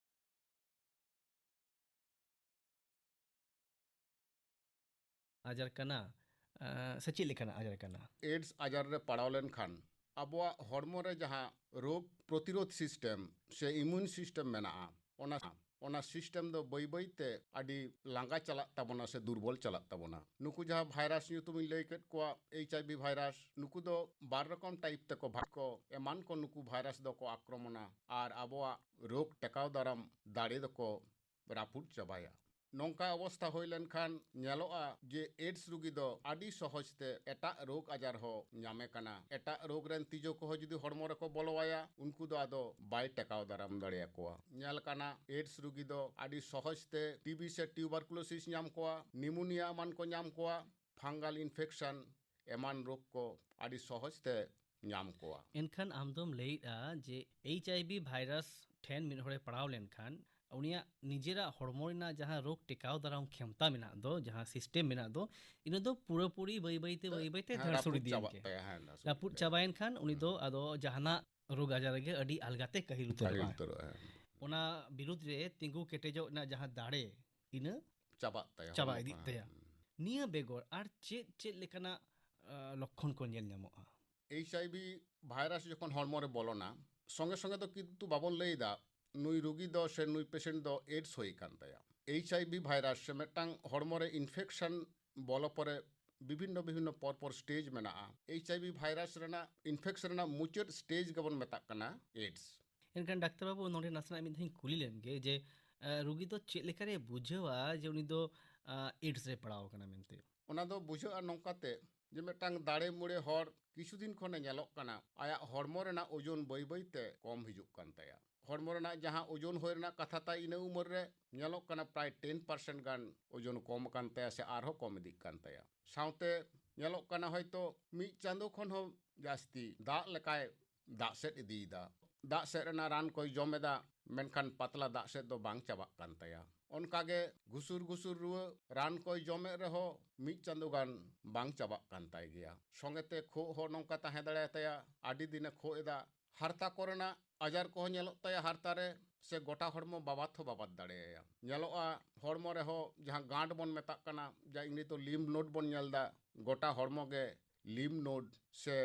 ᱟᱡᱟᱨ ᱠᱟᱱᱟ, ᱮᱸ, ᱥᱮ ᱪᱮᱫ ᱞᱮᱠᱟᱱᱟᱜ ᱟᱡᱟᱨ ᱠᱟᱱᱟ? ᱮᱰᱥ ᱟᱡᱟᱨ ᱨᱮ ᱯᱟᱲᱟᱣ ᱞᱮᱱᱠᱷᱟᱱ ᱟᱵᱚᱣᱟᱜ ᱦᱚᱲᱢᱚ ᱨᱮ ᱡᱟᱦᱟᱸ ᱨᱳᱜᱽ ᱯᱨᱚᱛᱤᱨᱳᱫᱷ ᱥᱤᱥᱴᱮᱢ ᱥᱮ ᱤᱢᱩᱱ ᱥᱤᱥᱴᱮᱢ ᱢᱮᱱᱟᱜᱼᱟ, ᱚᱱᱟ, ᱚᱱᱟ ᱥᱤᱥᱴᱮᱢ ᱫᱚ ᱵᱟᱹᱭ ᱵᱟᱹᱭ ᱛᱮ ᱟᱹᱰᱤ ᱞᱟᱸᱜᱟ ᱪᱟᱞᱟᱜ ᱛᱟᱵᱚᱱᱟ ᱥᱮ ᱫᱩᱨᱵᱚᱞ ᱪᱟᱞᱟᱜ ᱛᱟᱵᱚᱱᱟ᱾ ᱱᱩᱠᱩ ᱡᱟᱦᱟᱸ ᱵᱷᱟᱭᱨᱟᱥ ᱧᱩᱛᱩᱢᱤᱧ ᱞᱟᱹᱭ ᱠᱮᱫ ᱠᱚᱣᱟ, ᱮᱭᱤᱪ ᱟᱭ ᱵᱷᱤ ᱵᱷᱟᱭᱨᱟᱥ, ᱱᱩᱠᱩ ᱫᱚ ᱵᱟᱨ ᱨᱚᱠᱚᱢ ᱴᱟᱭᱤᱯ ᱛᱮᱠᱚ ᱵᱷᱟ-, ᱠᱚ ᱮᱢᱟᱱ ᱠᱚ ᱱᱩᱠᱩ ᱵᱷᱟᱭᱨᱟᱥ ᱫᱚᱠᱚ ᱟᱠᱨᱚᱢᱚᱱᱟ ᱟᱨ ᱟᱵᱚᱣᱟᱜ ᱨᱳᱜᱽ ᱴᱮᱠᱟᱣ ᱫᱟᱨᱟᱢ ᱫᱟᱲᱮ ᱫᱚᱠᱚ ᱨᱟᱹᱯᱩᱫ ᱪᱟᱵᱟᱭᱟ᱾ ᱱᱚᱝᱠᱟ ᱚᱵᱚᱥᱛᱷᱟ ᱦᱩᱭ ᱞᱮᱱᱠᱷᱟᱱ ᱧᱮᱞᱚᱜᱼᱟ ᱡᱮ ᱮᱰᱥ ᱨᱩᱜᱤ ᱫᱚ ᱟᱹᱰᱤ ᱥᱚᱦᱚᱡ ᱛᱮ ᱮᱴᱟᱜ ᱨᱳᱜᱽ ᱟᱡᱟᱨ ᱦᱚᱸ ᱧᱟᱢᱮ ᱠᱟᱱᱟ᱾ ᱮᱴᱟᱜ ᱨᱳᱜᱽ ᱨᱮᱱ ᱛᱤᱡᱩ ᱠᱚᱦᱚᱸ ᱡᱩᱫᱤ ᱦᱚᱲᱢᱚ ᱨᱮᱠᱚ ᱵᱚᱞᱚᱣᱟᱭᱟ, ᱩᱱᱠᱩ ᱫᱚ ᱟᱫᱚ ᱵᱟᱭ ᱴᱮᱠᱟᱣ ᱫᱟᱨᱟᱢ ᱫᱟᱲᱮᱭᱟᱠᱚᱣᱟ᱾ ᱧᱮᱞ ᱠᱟᱱᱟ, ᱮᱰᱥ ᱨᱩᱜᱤ ᱫᱚ ᱟᱹᱰᱤ ᱥᱚᱦᱚᱡ ᱛᱮ ᱴᱤ ᱵᱤ ᱥᱮ ᱴᱤᱭᱩᱵᱟᱨᱠᱩᱞᱳᱥᱤᱥ ᱧᱟᱢ ᱠᱚᱣᱟ, ᱱᱤᱢᱳᱱᱤᱭᱟ ᱮᱢᱟᱱ ᱠᱚ ᱧᱟᱢ ᱠᱚᱣᱟ, ᱯᱷᱟᱝᱜᱟᱞ ᱤᱱᱯᱷᱮᱠᱥᱚᱱ ᱮᱢᱟᱱ ᱨᱳᱜᱽ ᱠᱚ ᱟᱹᱰᱤ ᱥᱚᱦᱚᱡ ᱛᱮ ᱧᱟᱢ ᱠᱚᱣᱟ᱾ ᱮᱱᱠᱷᱟᱱ ᱟᱢ ᱫᱚᱢ ᱞᱟᱹᱭᱮᱫᱼᱟ ᱡᱮ ᱮᱭᱤᱪ ᱟᱭ ᱵᱷᱤ ᱵᱷᱟᱭᱨᱟᱥ ᱴᱷᱮᱱ ᱢᱤᱫ ᱦᱚᱲᱮ ᱯᱟᱲᱟᱣ ᱞᱮᱱᱠᱷᱟᱱ ᱩᱱᱤᱭᱟᱜ ᱱᱤᱡᱮᱨᱟᱜ ᱦᱚᱲᱢᱚ ᱨᱮᱱᱟᱜ ᱡᱟᱦᱟᱸ ᱨᱳᱜᱽ ᱴᱮᱠᱟᱣ ᱫᱟᱨᱟᱢ ᱠᱷᱮᱢᱛᱟ ᱢᱮᱱᱟᱜ ᱫᱚ, ᱡᱟᱦᱟᱸ ᱥᱤᱥᱴᱮᱢ ᱢᱮᱱᱟᱜ ᱫᱚ, ᱤᱱᱟᱹ ᱫᱚ ᱯᱩᱨᱟᱹᱯᱩᱨᱤ ᱵᱟᱹᱭ ᱵᱟᱹᱭ ᱛᱮ, ᱵᱟᱹᱭ ᱵᱟᱹᱭ ᱛᱮ ᱦᱮᱸ, ᱫᱷᱟᱲ ᱥᱩᱲ ᱨᱟᱹᱯᱩᱫ ᱤᱫᱤᱭᱮᱱ ᱪᱟᱵᱟᱜ ᱜᱮ᱾ ᱛᱟᱭᱟ, ᱦᱮᱸ, ᱫᱷᱟᱲ ᱥᱩᱲ ᱨᱟᱹᱯᱩᱫ ᱛᱟᱭᱟ᱾ ᱪᱟᱵᱟᱭᱮᱱ ᱠᱷᱟᱱ ᱩᱱᱤ ᱫᱚ ᱦᱩᱸ᱾ ᱟᱫᱚ ᱡᱟᱦᱟᱱᱟᱜ ᱨᱳᱜᱽ ᱟᱡᱟᱨ ᱨᱮᱜᱮ ᱟᱹᱰᱤ ᱟᱞᱜᱟᱛᱮ ᱠᱟᱹᱦᱤᱞ ᱠᱟᱹᱦᱤᱞ ᱩᱛᱟᱹᱨᱚᱜᱼᱟ᱾ ᱩᱛᱟᱹᱨᱚᱜᱼᱟ, ᱦᱮᱸ᱾ ᱚᱱᱟ ᱵᱤᱨᱩᱫᱽ ᱨᱮ ᱛᱤᱸᱜᱩ ᱠᱮᱴᱮᱡᱚᱜ ᱨᱮᱱᱟᱜ ᱡᱟᱦᱟᱸ ᱫᱟᱲᱮ, ᱤᱱᱟᱹ ᱪᱟᱵᱟᱜ ᱛᱟᱭᱟ, ᱪᱟᱵᱟ ᱦᱚᱲᱢᱚ ᱤᱫᱤᱜ ᱠᱷᱚᱱᱟᱜ᱾ ᱛᱟᱭᱟ᱾ ᱦᱩᱸ᱾ ᱱᱤᱭᱟᱹ ᱵᱮᱜᱚᱨ ᱟᱨ ᱪᱮᱫ, ᱪᱮᱫ ᱞᱮᱠᱟᱱᱟᱜ, ᱟ, ᱞᱚᱠᱠᱷᱚᱱ ᱠᱚ ᱧᱮᱞ ᱧᱟᱢᱚᱜᱼᱟ? ᱮᱭᱤᱪ ᱟᱭ ᱵᱷᱤ ᱵᱷᱟᱭᱨᱟᱥ ᱡᱚᱠᱷᱚᱱ ᱦᱚᱲᱢᱚ ᱨᱮ ᱵᱚᱞᱚᱱᱟ, ᱥᱚᱸᱜᱮ ᱥᱚᱸᱜᱮ ᱫᱚ ᱠᱤᱱᱛᱩ ᱵᱟᱵᱚᱱ ᱞᱟᱹᱭ ᱮᱫᱟ ᱱᱩᱭ ᱨᱩᱜᱤ ᱫᱚ ᱥᱮ ᱱᱩᱭ ᱯᱮᱥᱮᱱᱴ ᱫᱚ ᱮᱰᱥ ᱦᱩᱭ ᱟᱠᱟᱱ ᱛᱟᱭᱟ᱾ ᱮᱭᱤᱪ ᱟᱭ ᱵᱷᱤ ᱵᱷᱟᱭᱨᱟᱥ ᱥᱮ ᱢᱤᱫᱴᱟᱝ ᱦᱚᱲᱢᱚ ᱨᱮ ᱤᱱᱯᱷᱮᱠᱥᱚᱱ ᱵᱚᱞᱚ ᱯᱚᱨᱮ ᱵᱤᱵᱷᱤᱱᱱᱚ ᱵᱤᱵᱷᱤᱱᱱᱚ ᱯᱚᱨ ᱯᱚᱨ ᱥᱴᱮᱡᱽ ᱢᱮᱱᱟᱜᱼᱟ᱾ ᱮᱭᱤᱪ ᱟᱭ ᱵᱷᱤ ᱵᱷᱟᱭᱨᱟᱥ ᱨᱮᱱᱟᱜ ᱤᱱᱯᱷᱮᱠᱥᱚᱱ ᱨᱮᱱᱟᱜ ᱢᱩᱪᱟᱹᱫ ᱥᱴᱮᱡᱽ ᱜᱮᱵᱚᱱ ᱢᱮᱛᱟᱜ ᱠᱟᱱᱟ ᱮᱰᱥ᱾ ᱮᱱᱠᱷᱟᱱ ᱰᱟᱠᱛᱟᱨ ᱵᱟᱹᱵᱩ, ᱱᱚᱰᱮ ᱱᱟᱥᱮᱱᱟᱜ ᱢᱤᱫ ᱫᱷᱟᱣ ᱤᱧ ᱠᱩᱞᱤ ᱞᱮᱢ ᱜᱮ ᱡᱮ, ᱟ, ᱨᱩᱜᱤ ᱫᱚ ᱪᱮᱫ ᱞᱮᱠᱟᱨᱮ ᱵᱩᱡᱷᱟᱹᱣᱟ ᱡᱮ ᱩᱱᱤ ᱫᱚ, ᱟ, ᱮᱰᱥ ᱨᱮ ᱯᱟᱲᱟᱣ ᱟᱠᱟᱱᱟ ᱢᱮᱱᱛᱮ? ᱚᱱᱟ ᱫᱚ ᱵᱩᱡᱷᱟᱹᱜᱼᱟ ᱱᱚᱝᱠᱟᱛᱮ ᱡᱮ ᱢᱤᱫᱴᱟᱝ ᱫᱟᱲᱮ ᱢᱩᱲᱮ ᱦᱚᱲ ᱠᱤᱪᱷᱩ ᱫᱤᱱ ᱠᱷᱚᱱᱮ ᱧᱮᱞᱚᱜ ᱠᱟᱱᱟ, ᱟᱭᱟᱜ ᱦᱚᱲᱢᱚ ᱨᱮᱱᱟᱜ ᱳᱡᱚᱱ ᱵᱟᱹᱭ ᱵᱟᱹᱭ ᱛᱮ ᱠᱚᱢ ᱦᱤᱡᱩᱜ ᱠᱟᱱ ᱛᱟᱭᱟ᱾ ᱦᱚᱲᱢᱚ ᱨᱮᱱᱟᱜ ᱡᱟᱦᱟᱸ ᱳᱡᱚᱱ ᱦᱩᱭ ᱨᱮᱱᱟᱜ ᱠᱟᱛᱷᱟ ᱛᱟᱭ ᱤᱱᱟᱹ ᱩᱢᱮᱨ ᱨᱮ, ᱧᱮᱞᱚᱜ ᱠᱟᱱᱟ ᱯᱨᱟᱭ ᱴᱮᱱ ᱯᱟᱨᱥᱮᱱᱴ ᱜᱟᱱ ᱳᱡᱚᱱ ᱠᱚᱢ ᱟᱠᱟᱱ ᱛᱟᱭᱟ ᱥᱮ ᱟᱨᱦᱚᱸ ᱠᱚᱢ ᱤᱫᱤᱜ ᱠᱟᱱ ᱛᱟᱭᱟ᱾ ᱥᱟᱶᱛᱮ ᱧᱮᱞᱚᱜ ᱠᱟᱱᱟ ᱦᱚᱭᱛᱳ ᱢᱤᱫ ᱪᱟᱸᱫᱳ ᱠᱷᱚᱱ ᱦᱚᱸ ᱡᱟᱹᱥᱛᱤ ᱫᱟᱜ ᱞᱮᱠᱟᱭ ᱫᱟᱜ ᱥᱮᱫ ᱤᱫᱤᱭᱮᱫᱟ᱾ ᱫᱟᱜ ᱥᱮᱫ ᱨᱮᱱᱟᱜ ᱨᱟᱱ ᱠᱚᱭ ᱡᱚᱢ ᱮᱫᱟ, ᱢᱮᱱᱠᱷᱟᱱ ᱯᱟᱛᱞᱟ ᱫᱟᱜ ᱥᱮᱫ ᱫᱚ ᱵᱟᱝ ᱪᱟᱵᱟᱜ ᱠᱟᱱ ᱛᱟᱭᱟ᱾ ᱚᱱᱠᱟᱜᱮ ᱜᱷᱩᱥᱩᱨ ᱜᱷᱩᱥᱩᱨ ᱨᱩᱣᱟᱹ, ᱨᱟᱱ ᱠᱚᱭ ᱡᱚᱢᱮᱫ ᱨᱮᱦᱚᱸ ᱢᱤᱫ ᱪᱟᱸᱫᱳ ᱜᱟᱱ ᱵᱟᱝ ᱪᱟᱵᱟᱜ ᱠᱟᱱ ᱛᱟᱭ ᱜᱮᱭᱟ᱾ ᱥᱚᱸᱜᱮᱛᱮ ᱠᱷᱳᱜ ᱦᱚᱸ ᱱᱚᱝᱠᱟ ᱛᱟᱦᱮᱸ ᱫᱟᱲᱮᱭᱟᱛᱟᱭᱟ, ᱟᱹᱰᱤ ᱫᱤᱱᱮ ᱠᱷᱳᱜ ᱮᱫᱟ, ᱦᱟᱨᱛᱟ ᱠᱚᱨᱮᱱᱟᱜ ᱟᱡᱟᱨ ᱠᱚᱦᱚᱸ ᱧᱮᱞᱚᱜ ᱛᱟᱭᱟ ᱦᱟᱨᱛᱟ ᱨᱮ, ᱥᱮ ᱜᱚᱴᱟ ᱦᱚᱲᱢᱚ ᱵᱟᱵᱟᱫ ᱦᱚᱸ ᱵᱟᱵᱟᱫ ᱫᱟᱲᱮᱭᱟᱭᱟ᱾ ᱧᱮᱞᱚᱜᱼᱟ ᱦᱚᱲᱢᱚ ᱨᱮᱦᱚᱸ ᱡᱟᱦᱟᱸ ᱜᱟᱸᱰ ᱵᱚᱱ ᱢᱮᱛᱟᱜ ᱠᱟᱱᱟ, ᱡᱟ ᱤᱝᱨᱮᱡᱤ ᱫᱚ ᱞᱤᱢᱯ ᱱᱳᱰ ᱵᱚᱱ ᱧᱮᱞ ᱮᱫᱟ, ᱜᱚᱴᱟ ᱦᱚᱲᱢᱚ ᱜᱮ ᱞᱤᱢᱯ ᱱᱳᱰ ᱥᱮ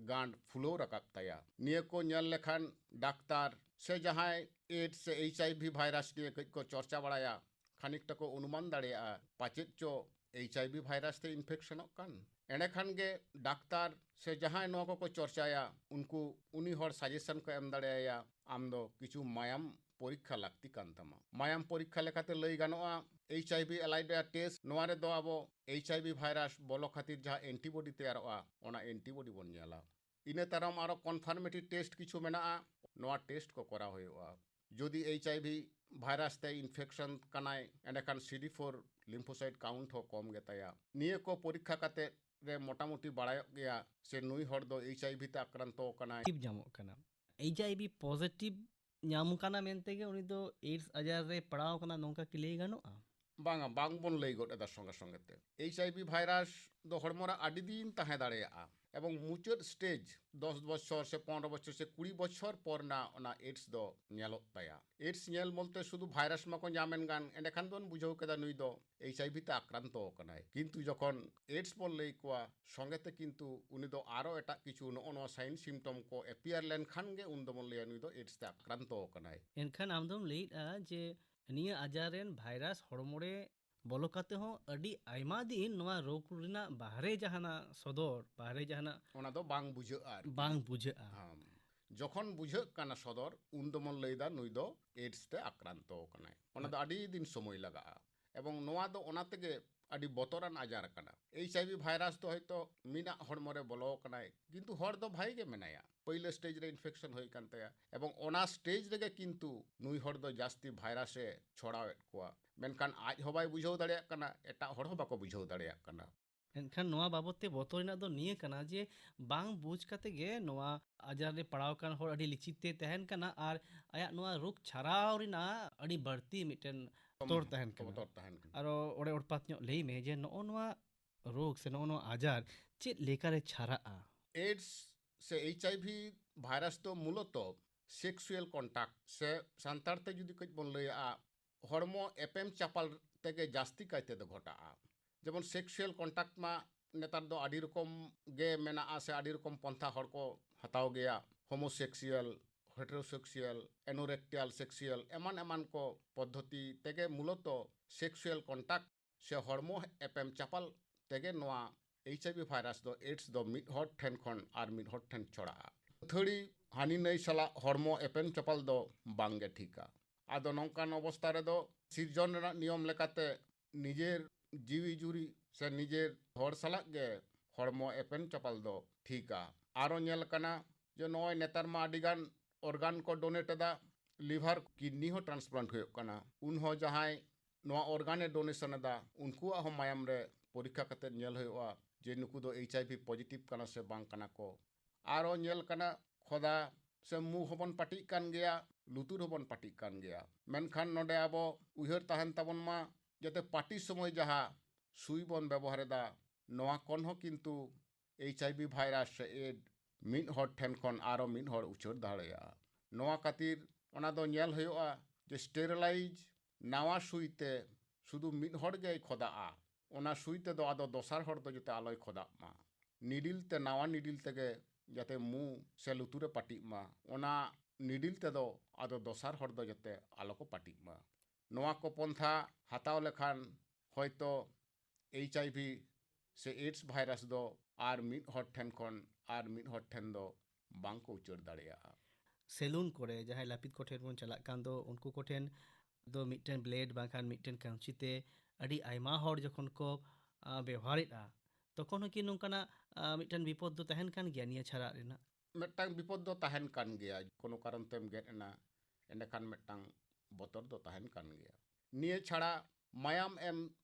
ᱜᱟᱸᱰ ᱯᱷᱩᱞᱟᱹᱣ ᱨᱟᱠᱟᱵ ᱛᱟᱭᱟ᱾ ᱱᱤᱭᱟᱹ ᱠᱚ ᱧᱮᱞ ᱞᱮᱠᱷᱟᱱ ᱰᱟᱠᱛᱟᱨ ᱥᱮ ᱡᱟᱦᱟᱸᱭ AIDS ᱥᱮ HIV ᱵᱷᱟᱭᱨᱟᱥ ᱱᱤᱭᱮ ᱠᱟᱹᱡ ᱠᱚ ᱪᱚᱨᱪᱟ ᱵᱟᱲᱟᱭᱟ, ᱠᱷᱟᱱᱤᱠᱴᱟ ᱠᱚ ᱚᱱᱩᱢᱟᱱ ᱫᱟᱲᱮᱭᱟᱜᱼᱟ ᱯᱟᱪᱮᱫ ᱪᱚ HIV ᱵᱷᱟᱭᱨᱟᱥ ᱛᱮ ᱤᱱᱯᱷᱮᱠᱥᱚᱱᱚᱜ ᱠᱟᱱ᱾ ᱮᱸᱰᱮᱠᱷᱟᱱ ᱜᱮ ᱰᱟᱠᱛᱟᱨ ᱥᱮ ᱡᱟᱦᱟᱸᱭ ᱱᱚᱣᱟ ᱠᱚᱠᱚ ᱪᱚᱨᱪᱟᱭᱟ, ᱩᱱᱠᱩ, ᱩᱱᱤ ᱦᱚᱲ ᱥᱟᱡᱮᱥᱚᱱ ᱠᱚ ᱮᱢ ᱫᱟᱲᱮᱭᱟᱭᱟ, ᱟᱢ ᱫᱚ ᱠᱤᱪᱷᱩ ᱢᱟᱭᱟᱢ ᱯᱚᱨᱤᱠᱠᱷᱟ ᱞᱟᱹᱠᱛᱤ ᱠᱟᱱ ᱛᱟᱢᱟ᱾ ᱢᱟᱭᱟᱢ ᱯᱚᱨᱤᱠᱠᱷᱟ ᱞᱮᱠᱟᱛᱮ ᱞᱟᱹᱭ ᱜᱟᱱᱚᱜᱼᱟ, HIV ᱮᱞᱟᱭᱰᱟ ᱴᱮᱥᱴ, ᱱᱚᱣᱟ ᱨᱮᱫᱚ ᱟᱵᱚ HIV ᱵᱷᱟᱭᱨᱟᱥ ᱵᱚᱞᱚ ᱠᱷᱟᱹᱛᱤᱨ ᱡᱟᱦᱟᱸ ᱮᱱᱴᱤᱵᱚᱰᱤ ᱛᱮᱭᱟᱨᱚᱜᱼᱟ, ᱚᱱᱟ ᱮᱱᱴᱤᱵᱚᱰᱤ ᱵᱚᱱ ᱧᱮᱞᱟ᱾ ᱤᱱᱟᱹ ᱛᱟᱭᱱᱚᱢ ᱟᱨᱚ ᱠᱚᱱᱯᱷᱟᱨᱢᱮᱴᱤ ᱴᱮᱥᱴ ᱠᱤᱪᱷᱩ ᱢᱮᱱᱟᱜᱼᱟ, ᱱᱚᱣᱟ ᱴᱮᱥᱴ ᱠᱚ ᱠᱚᱨᱟᱣ ᱦᱩᱭᱩᱜᱼᱟ᱾ ᱡᱩᱫᱤ HIV ᱵᱷᱟᱭᱨᱟᱥ ᱛᱮ ᱤᱱᱯᱷᱮᱠᱥᱚᱱ ᱠᱟᱱᱟᱭ, ᱮᱸᱰᱮᱠᱷᱟᱱ CD four ᱞᱤᱢᱯᱷᱳᱥᱟᱭᱤᱴ ᱠᱟᱣᱩᱱᱴ ᱦᱚᱸ ᱠᱚᱢ ᱜᱮᱛᱟᱭᱟ᱾ ᱱᱤᱭᱟᱹ ᱠᱚ ᱯᱚᱨᱤᱠᱠᱷᱟ ᱠᱟᱛᱮ ᱨᱮ ᱢᱚᱴᱟᱢᱩᱴᱤ ᱵᱟᱲᱟᱭᱚᱜ ᱜᱮᱭᱟ ᱥᱮ ᱱᱩᱭ ᱦᱚᱲ ᱫᱚ HIV ᱛᱮ ᱟᱠᱨᱟᱱᱛᱚ ᱟᱠᱟᱱᱟᱭ᱾ ᱯᱚᱡᱤᱴᱤᱵᱷ ᱧᱟᱢᱚᱜ ᱠᱟᱱᱟ᱾ HIV ᱯᱚᱡᱤᱴᱤᱵᱷ ᱧᱟᱢ ᱠᱟᱱᱟ ᱢᱮᱱᱛᱮ ᱜᱮ ᱩᱱᱤ ᱫᱚ AIDS ᱟᱡᱟᱨ ᱨᱮ ᱯᱟᱲᱟᱣ ᱠᱟᱱᱟ, ᱱᱚᱝᱠᱟ ᱠᱤ ᱞᱟᱹᱭ ᱜᱟᱱᱚᱜᱼᱟ? ᱵᱟᱝᱟ, ᱵᱟᱝ ᱵᱚᱱ ᱞᱟᱹᱭ ᱜᱚᱫ ᱮᱫᱟ ᱥᱚᱸᱜᱮ ᱥᱚᱸᱜᱮ ᱛᱮ᱾ HIV ᱵᱷᱟᱭᱨᱟᱥ ᱫᱚ ᱦᱚᱲᱢᱚ ᱨᱮ ᱟᱹᱰᱤ ᱫᱤᱱ ᱛᱟᱦᱮᱸ ᱫᱟᱲᱮᱭᱟᱜᱼᱟ, ᱮᱵᱚᱝ ᱢᱩᱪᱟᱹᱫ ᱥᱴᱮᱡᱽ ᱫᱚᱥ ᱵᱚᱪᱷᱚᱨ ᱥᱮ ᱯᱚᱱᱨᱚ ᱵᱚᱪᱷᱚᱨ ᱥᱮ ᱠᱩᱲᱤ ᱵᱚᱪᱷᱚᱨ ᱯᱚᱨ ᱱᱟ ᱚᱱᱟ AIDS ᱫᱚ ᱧᱮᱞᱚᱜ ᱛᱟᱭᱟ᱾ AIDS ᱧᱮᱞ ᱵᱚᱞᱛᱮ ᱥᱩᱫᱷᱩ ᱵᱷᱟᱭᱨᱟᱥ ᱢᱟᱠᱚ ᱧᱟᱢᱮᱱ ᱜᱟᱱ, ᱮᱸᱰᱮᱠᱷᱟᱱ ᱵᱚᱱ ᱵᱩᱡᱷᱟᱹᱣ ᱠᱮᱫᱟ ᱱᱩᱭ ᱫᱚ HIV ᱛᱮ ᱟᱠᱨᱟᱱᱛᱚ ᱟᱠᱟᱱᱟᱭ᱾ ᱠᱤᱱᱛᱩ ᱡᱚᱠᱷᱚᱱ AIDS ᱵᱚᱱ ᱞᱟᱹᱭ ᱠᱚᱣᱟ, ᱥᱚᱸᱜᱮ ᱛᱮ ᱠᱤᱱᱛᱩ ᱩᱱᱤ ᱫᱚ ᱟᱨᱚ ᱮᱴᱟᱜ ᱠᱤᱪᱷᱩ ᱱᱚᱜᱼᱚ ᱱᱚᱣᱟ ᱥᱟᱭᱤᱱ ᱥᱤᱢᱴᱚᱢ ᱠᱚ ᱮᱯᱤᱭᱟᱨ ᱞᱮᱱᱠᱷᱟᱱ ᱜᱮ ᱩᱱ ᱫᱚᱵᱚᱱ ᱞᱟᱹᱭᱟ ᱱᱩᱭ ᱫᱚ AIDS ᱛᱮ ᱟᱠᱨᱟᱱᱛᱚ ᱟᱠᱟᱱᱟᱭ᱾ ᱮᱱᱠᱷᱟᱱ ᱟᱢ ᱫᱚᱢ ᱞᱟᱹᱭᱮᱫᱼᱟ ᱡᱮ ᱱᱤᱭᱟᱹ ᱟᱡᱟᱨ ᱨᱮᱱ ᱵᱷᱟᱭᱨᱟᱥ ᱦᱚᱲᱢᱚ ᱨᱮ ᱵᱚᱞᱚ ᱠᱟᱛᱮ ᱦᱚᱸ ᱟᱹᱰᱤ ᱟᱭᱢᱟ ᱫᱤᱱ ᱱᱚᱣᱟ ᱨᱳᱜᱽ ᱨᱮᱱᱟᱜ ᱵᱟᱦᱨᱮ ᱡᱟᱦᱟᱱᱟᱜ ᱥᱚᱫᱚᱨ, ᱵᱟᱦᱨᱮ ᱡᱟᱦᱟᱱᱟᱜ ᱚᱱᱟ ᱫᱚ ᱵᱟᱝ ᱵᱩᱡᱷᱟᱹᱜᱼᱟ ᱟᱨᱠᱤ᱾ ᱵᱟᱝ ᱵᱩᱡᱷᱟᱹᱜᱼᱟ᱾ ᱦᱮᱸ᱾ ᱡᱚᱠᱷᱚᱱ ᱵᱩᱡᱷᱟᱹᱜ ᱠᱟᱱᱟ ᱥᱚᱫᱚᱨ, ᱩᱱ ᱫᱚᱵᱚᱱ ᱞᱟᱹᱭᱫᱟ ᱱᱩᱭ ᱫᱚ AIDS ᱛᱮ ᱟᱠᱨᱟᱱᱛᱚ ᱟᱠᱟᱱᱟᱭ᱾ ᱚᱱᱟ ᱫᱚ ᱟᱹᱰᱤ ᱫᱤᱱ ᱥᱚᱢᱚᱭ ᱞᱟᱜᱟᱜᱼᱟ᱾ ᱮᱵᱚᱝ ᱱᱚᱣᱟ ᱫᱚ ᱚᱱᱟ ᱛᱮᱜᱮ ᱟᱹᱰᱤ ᱵᱚᱛᱚᱨᱟᱱ ᱟᱡᱟᱨ ᱠᱟᱱᱟ᱾ HIV ᱵᱷᱟᱭᱨᱟᱥ ᱫᱚ ᱦᱚᱭᱛᱳ ᱢᱤᱫᱟᱜ ᱦᱚᱲᱢᱚ ᱨᱮ ᱵᱚᱞᱚ ᱟᱠᱟᱱᱟᱭ, ᱠᱤᱱᱛᱩ ᱦᱚᱲ ᱫᱚ ᱵᱷᱟᱜᱮ ᱜᱮ ᱢᱮᱱᱟᱭᱟ᱾ ᱯᱳᱭᱞᱳ ᱥᱴᱮᱡᱽ ᱨᱮ ᱤᱱᱯᱷᱮᱠᱥᱚᱱ ᱦᱩᱭ ᱠᱟᱱ ᱛᱟᱭᱟ, ᱮᱵᱚᱝ ᱚᱱᱟ ᱥᱴᱮᱡᱽ ᱨᱮᱜᱮ ᱠᱤᱱᱛᱩ ᱱᱩᱭ ᱦᱚᱲ ᱫᱚ ᱡᱟᱹᱥᱛᱤ ᱵᱷᱟᱭᱨᱟᱥ ᱮ ᱪᱷᱚᱲᱟᱣᱮᱫ ᱠᱚᱣᱟ᱾ ᱢᱮᱱᱠᱷᱟᱱ ᱟᱡ ᱦᱚᱸ ᱵᱟᱭ ᱵᱩᱡᱷᱟᱹᱣ ᱫᱟᱲᱮᱭᱟᱜ ᱠᱟᱱᱟ, ᱮᱴᱟᱜ ᱦᱚᱲ ᱦᱚᱸ ᱵᱟᱠᱚ ᱵᱩᱡᱷᱟᱹᱣ ᱫᱟᱲᱮᱭᱟᱜ ᱠᱟᱱᱟ᱾ ᱮᱱᱠᱷᱟᱱ ᱱᱚᱣᱟ ᱵᱟᱵᱚᱛ ᱛᱮ ᱵᱚᱛᱚᱨ ᱨᱮᱱᱟᱜ ᱫᱚ ᱱᱤᱭᱟᱹ ᱠᱟᱱᱟ ᱡᱮ ᱵᱟᱝ ᱵᱩᱡᱽ ᱠᱟᱛᱮ ᱜᱮ ᱱᱚᱣᱟ ᱟᱡᱟᱨ ᱨᱮ ᱯᱟᱲᱟᱣ ᱟᱠᱟᱱ ᱦᱚᱲ ᱟᱹᱰᱤ ᱞᱤᱪᱤᱛ ᱛᱮ ᱛᱟᱦᱮᱱ ᱠᱟᱱᱟ ᱟᱨ ᱟᱭᱟᱜ ᱱᱚᱣᱟ ᱨᱳᱜᱽ ᱪᱷᱟᱨᱟᱣ ᱨᱮᱱᱟᱜ ᱟᱹᱰᱤ ᱵᱟᱹᱲᱛᱤ ᱢᱤᱫᱴᱮᱱ ᱵᱚᱛᱚᱨ ᱛᱟᱦᱮᱱ ᱠᱟᱱᱟ᱾ ᱵᱚᱛᱚᱨ ᱛᱟᱦᱮᱱ ᱠᱟᱱᱟ᱾ ᱟᱨᱚ ᱚᱲᱮ ᱚᱲᱯᱟᱛ ᱧᱚᱜ ᱞᱟᱹᱭ ᱢᱮ ᱡᱮ ᱱᱚᱜᱼᱚ ᱱᱚᱣᱟ ᱨᱳᱜᱽ ᱥᱮ ᱱᱚᱜᱼᱚ ᱱᱚᱣᱟ ᱟᱡᱟᱨ ᱪᱮᱫ ᱞᱮᱠᱟᱨᱮ ᱪᱷᱟᱨᱟᱜᱼᱟ? AIDS ᱥᱮ ᱮᱭᱤᱪ ᱟᱭ ᱵᱷᱤ ᱵᱷᱟᱭᱨᱟᱥ ᱫᱚ ᱢᱩᱞᱚᱛᱚ ᱥᱮᱠᱥᱩᱭᱟᱞ ᱠᱚᱱᱴᱟᱠᱴ ᱥᱮ ᱥᱟᱱᱛᱟᱲ ᱛᱮ ᱡᱩᱫᱤ ᱠᱟᱹᱡ ᱵᱚᱱ ᱞᱟᱹᱭᱟᱜᱼᱟ, ᱦᱚᱲᱢᱚ ᱮᱯᱮᱢ ᱪᱟᱯᱟᱞ ᱛᱮᱜᱮ ᱡᱟᱹᱥᱛᱤ ᱠᱟᱭ ᱛᱮᱫᱚ ᱜᱷᱚᱴᱟᱜᱼᱟ᱾ ᱡᱮᱢᱚᱱ ᱥᱮᱠᱥᱩᱭᱟᱞ ᱠᱚᱱᱴᱟᱠᱴ ᱢᱟ ᱱᱮᱛᱟᱨ ᱫᱚ ᱟᱹᱰᱤ ᱨᱚᱠᱚᱢ ᱜᱮ ᱢᱮᱱᱟᱜᱼᱟ ᱥᱮ ᱟᱹᱰᱤ ᱨᱚᱠᱚᱢ ᱯᱚᱱᱛᱷᱟ ᱦᱚᱲ ᱠᱚ ᱦᱟᱛᱟᱣ ᱜᱮᱭᱟ, ᱦᱳᱢᱳᱥᱮᱠᱥᱩᱭᱟᱞ, ᱦᱮᱴᱨᱳᱥᱮᱠᱥᱩᱭᱟᱞ, ᱮᱱᱳᱨᱮᱠᱴᱤᱭᱟᱞ ᱥᱮᱠᱥᱩᱭᱟᱞ, ᱮᱢᱟᱱ ᱮᱢᱟᱱ ᱠᱚ ᱯᱚᱫᱽᱫᱷᱚᱛᱤ ᱛᱮᱜᱮ ᱢᱩᱞᱚᱛᱚ ᱥᱮᱠᱥᱩᱭᱟᱞ ᱠᱚᱱᱴᱟᱠᱴ ᱥᱮ ᱦᱚᱲᱢᱚ ᱮᱯᱮᱢ ᱪᱟᱯᱟᱞ ᱛᱮᱜᱮ ᱱᱚᱣᱟ ᱮᱭᱤᱪ ᱟᱭ ᱵᱷᱤ ᱵᱷᱟᱭᱨᱟᱥ ᱫᱚ ᱮᱰᱥ ᱫᱚ ᱢᱤᱫ ᱦᱚᱲ ᱴᱷᱮᱱ ᱠᱷᱚᱱ ᱟᱨ ᱢᱤᱫ ᱦᱚᱲ ᱴᱷᱮᱱ ᱪᱷᱚᱲᱟᱜᱼᱟ᱾ ᱟᱹᱛᱷᱟᱹᱲᱤ ᱦᱟᱹᱱᱤ ᱱᱟᱹᱭ ᱥᱟᱞᱟᱜ ᱦᱚᱲᱢᱚ ᱮᱯᱮᱢ ᱪᱟᱯᱟᱞ ᱫᱚ ᱵᱟᱝᱜᱮ ᱴᱷᱤᱠᱟ᱾ ᱟᱫᱚ ᱱᱚᱝᱠᱟᱱ ᱚᱵᱚᱥᱛᱟ ᱨᱮᱫᱚ ᱥᱤᱨᱡᱚᱱ ᱨᱮᱱᱟᱜ ᱱᱤᱭᱚᱢ ᱞᱮᱠᱟᱛᱮ ᱱᱤᱡᱮᱨ ᱡᱤᱣᱤ ᱡᱩᱨᱤ ᱥᱮ ᱱᱤᱡᱮᱨ ᱦᱚᱲ ᱥᱟᱞᱟᱜ ᱜᱮ ᱦᱚᱲᱢᱚ ᱮᱯᱮᱢ ᱪᱟᱯᱟᱞ ᱫᱚ ᱴᱷᱤᱠᱟ᱾ ᱟᱨᱚ ᱧᱮᱞ ᱠᱟᱱᱟ ᱡᱮ ᱱᱚᱜᱼᱚᱭ ᱱᱮᱛᱟᱨ ᱢᱟ ᱟᱹᱰᱤᱜᱟᱱ ᱚᱨᱜᱟᱱ ᱠᱚ ᱰᱳᱱᱮᱴ ᱮᱫᱟ, ᱞᱤᱵᱷᱟᱨ ᱠᱤᱰᱱᱤ ᱦᱚᱸ ᱴᱨᱟᱱᱥᱯᱞᱟᱱᱴ ᱦᱩᱭᱩᱜ ᱠᱟᱱᱟ᱾ ᱩᱱᱦᱚᱸ ᱡᱟᱦᱟᱸᱭ ᱱᱚᱣᱟ ᱚᱨᱜᱟᱱᱮ ᱰᱳᱱᱮᱥᱚᱱ ᱮᱫᱟ, ᱩᱱᱠᱩᱣᱟᱜ ᱦᱚᱸ ᱢᱟᱭᱟᱢ ᱨᱮ ᱯᱚᱨᱤᱠᱠᱷᱟ ᱠᱟᱛᱮ ᱧᱮᱞ ᱦᱩᱭᱩᱜᱼᱟ ᱡᱮ ᱱᱩᱠᱩ ᱫᱚ ᱮᱭᱤᱪ ᱟᱭ ᱵᱷᱤ ᱯᱚᱡᱤᱴᱤᱵᱷ ᱠᱟᱱᱟ ᱥᱮ ᱵᱟᱝ ᱠᱟᱱᱟ ᱠᱚ᱾ ᱟᱨᱚ ᱧᱮᱞ ᱠᱟᱱᱟ ᱠᱷᱚᱫᱟ ᱥᱮ ᱢᱩ ᱦᱚᱸᱵᱚᱱ ᱯᱟᱹᱴᱤᱜ ᱠᱟᱱ ᱜᱮᱭᱟ, ᱞᱩᱛᱩᱨ ᱦᱚᱸᱵᱚᱱ ᱯᱟᱹᱴᱤᱜ ᱠᱟᱱ ᱜᱮᱭᱟ᱾ ᱢᱮᱱᱠᱷᱟᱱ ᱱᱚᱰᱮ ᱟᱵᱚ ᱩᱭᱦᱟᱹᱨ ᱛᱟᱦᱮᱱ ᱛᱟᱵᱚᱱ ᱢᱟ ᱡᱟᱛᱮ ᱯᱟᱹᱴᱤ ᱥᱚᱢᱚᱭ ᱡᱟᱦᱟᱸ ᱥᱩᱭ ᱵᱚᱱ ᱵᱮᱵᱚᱦᱟᱨ ᱮᱫᱟ, ᱱᱚᱣᱟ ᱠᱷᱚᱱ ᱦᱚᱸ ᱠᱤᱱᱛᱩ ᱮᱭᱤᱪ ᱟᱭ ᱵᱷᱤ ᱵᱷᱟᱭᱨᱟᱥ ᱥᱮ ᱮᱰ ᱢᱤᱫ ᱦᱚᱲ ᱴᱷᱮᱱ ᱠᱷᱚᱱ ᱟᱨᱚ ᱢᱤᱫ ᱦᱚᱲ ᱩᱪᱟᱹᱲ ᱫᱟᱲᱮᱭᱟᱜᱼᱟ᱾ ᱱᱚᱣᱟ ᱠᱷᱟᱹᱛᱤᱨ ᱚᱱᱟ ᱫᱚ ᱧᱮᱞ ᱦᱩᱭᱩᱜᱼᱟ ᱡᱮ ᱥᱴᱮᱨᱤᱞᱟᱭᱤᱡᱽ ᱱᱟᱣᱟ ᱥᱩᱭ ᱛᱮ ᱥᱩᱫᱷᱩ ᱢᱤᱫ ᱦᱚᱲ ᱜᱮᱭ ᱠᱷᱚᱫᱟᱜᱼᱟ᱾ ᱚᱱᱟ ᱥᱩᱭ ᱛᱮᱫᱚ ᱟᱫᱚ ᱫᱚᱥᱟᱨ ᱦᱚᱲ ᱫᱚ ᱡᱟᱛᱮ ᱟᱞᱚᱭ ᱠᱷᱚᱫᱟᱜ ᱢᱟ᱾ ᱱᱤᱰᱤᱞ ᱛᱮ, ᱱᱟᱣᱟ ᱱᱤᱰᱤᱞ ᱛᱮᱜᱮ ᱡᱟᱛᱮ ᱢᱩ ᱥᱮ ᱞᱩᱛᱩᱨᱮ ᱯᱟᱹᱴᱤᱜ ᱢᱟ, ᱚᱱᱟ ᱱᱤᱰᱤᱞ ᱛᱮᱫᱚ ᱟᱫᱚ ᱫᱚᱥᱟᱨ ᱦᱚᱲ ᱫᱚ ᱡᱟᱛᱮ ᱟᱞᱚ ᱠᱚ ᱯᱟᱹᱴᱤᱜ ᱢᱟ᱾ ᱱᱚᱣᱟ ᱠᱚ ᱯᱚᱱᱛᱷᱟ ᱦᱟᱛᱟᱣ ᱞᱮᱠᱷᱟᱱ ᱦᱚᱭᱛᱚ ᱮᱭᱤᱪ ᱟᱭ ᱵᱷᱤ ᱥᱮ ᱮᱰᱥ ᱵᱷᱟᱭᱨᱟᱥ ᱫᱚ ᱟᱨ ᱢᱤᱫ ᱦᱚᱲ ᱴᱷᱮᱱ ᱠᱷᱚᱱ ᱟᱨ ᱢᱤᱫ ᱦᱚᱲ ᱴᱷᱮᱱ ᱫᱚ ᱵᱟᱝ ᱠᱚ ᱩᱪᱟᱹᱲ ᱫᱟᱲᱮᱭᱟᱜᱼᱟ᱾ ᱥᱮᱞᱩᱱ ᱠᱚᱨᱮ ᱡᱟᱦᱟᱸᱭ ᱞᱟᱹᱯᱤᱛ ᱠᱚᱴᱷᱮᱱ ᱵᱚᱱ ᱪᱟᱞᱟᱜ ᱠᱟᱱ ᱫᱚ, ᱩᱱᱠᱩ ᱠᱚᱴᱷᱮᱱ ᱫᱚ ᱢᱤᱫᱴᱮᱱ ᱵᱞᱮᱰ ᱵᱟᱝᱠᱷᱟᱱ ᱢᱤᱫᱴᱮᱱ ᱠᱟᱹᱢᱪᱤ ᱛᱮ ᱟᱹᱰᱤ ᱟᱭᱢᱟ ᱦᱚᱲ ᱡᱚᱠᱷᱚᱱ ᱠᱚ ᱟ, ᱵᱮᱣᱦᱟᱨᱮᱫᱼᱟ, ᱛᱚᱠᱷᱚᱱ ᱦᱚᱸ ᱠᱤ ᱱᱚᱝᱠᱟᱱᱟᱜ ᱟ, ᱢᱤᱫᱴᱮᱱ ᱵᱤᱯᱚᱫ ᱫᱚ ᱛᱟᱦᱮᱱ ᱠᱟᱱ ᱜᱮᱭᱟ ᱱᱤᱭᱟᱹ ᱪᱷᱟᱲᱟᱜ ᱨᱮᱱᱟᱜ? ᱢᱤᱫᱴᱟᱝ ᱵᱤᱯᱚᱫ ᱫᱚ ᱛᱟᱦᱮᱱ ᱠᱟᱱ ᱜᱮᱭᱟ᱾ ᱠᱳᱱᱳ ᱠᱟᱨᱚᱱ ᱛᱮᱢ ᱜᱮᱫ ᱮᱱᱟ, ᱮᱸᱰᱮᱠᱷᱟᱱ ᱢᱤᱫᱴᱟᱝ ᱵᱚᱛᱚᱨ ᱫᱚ ᱛᱟᱦᱮᱱ ᱠᱟᱱ ᱜᱮᱭᱟ᱾ ᱱᱤᱭᱟᱹ ᱪᱷᱟᱲᱟ ᱢᱟᱭᱟᱢ ᱮᱢ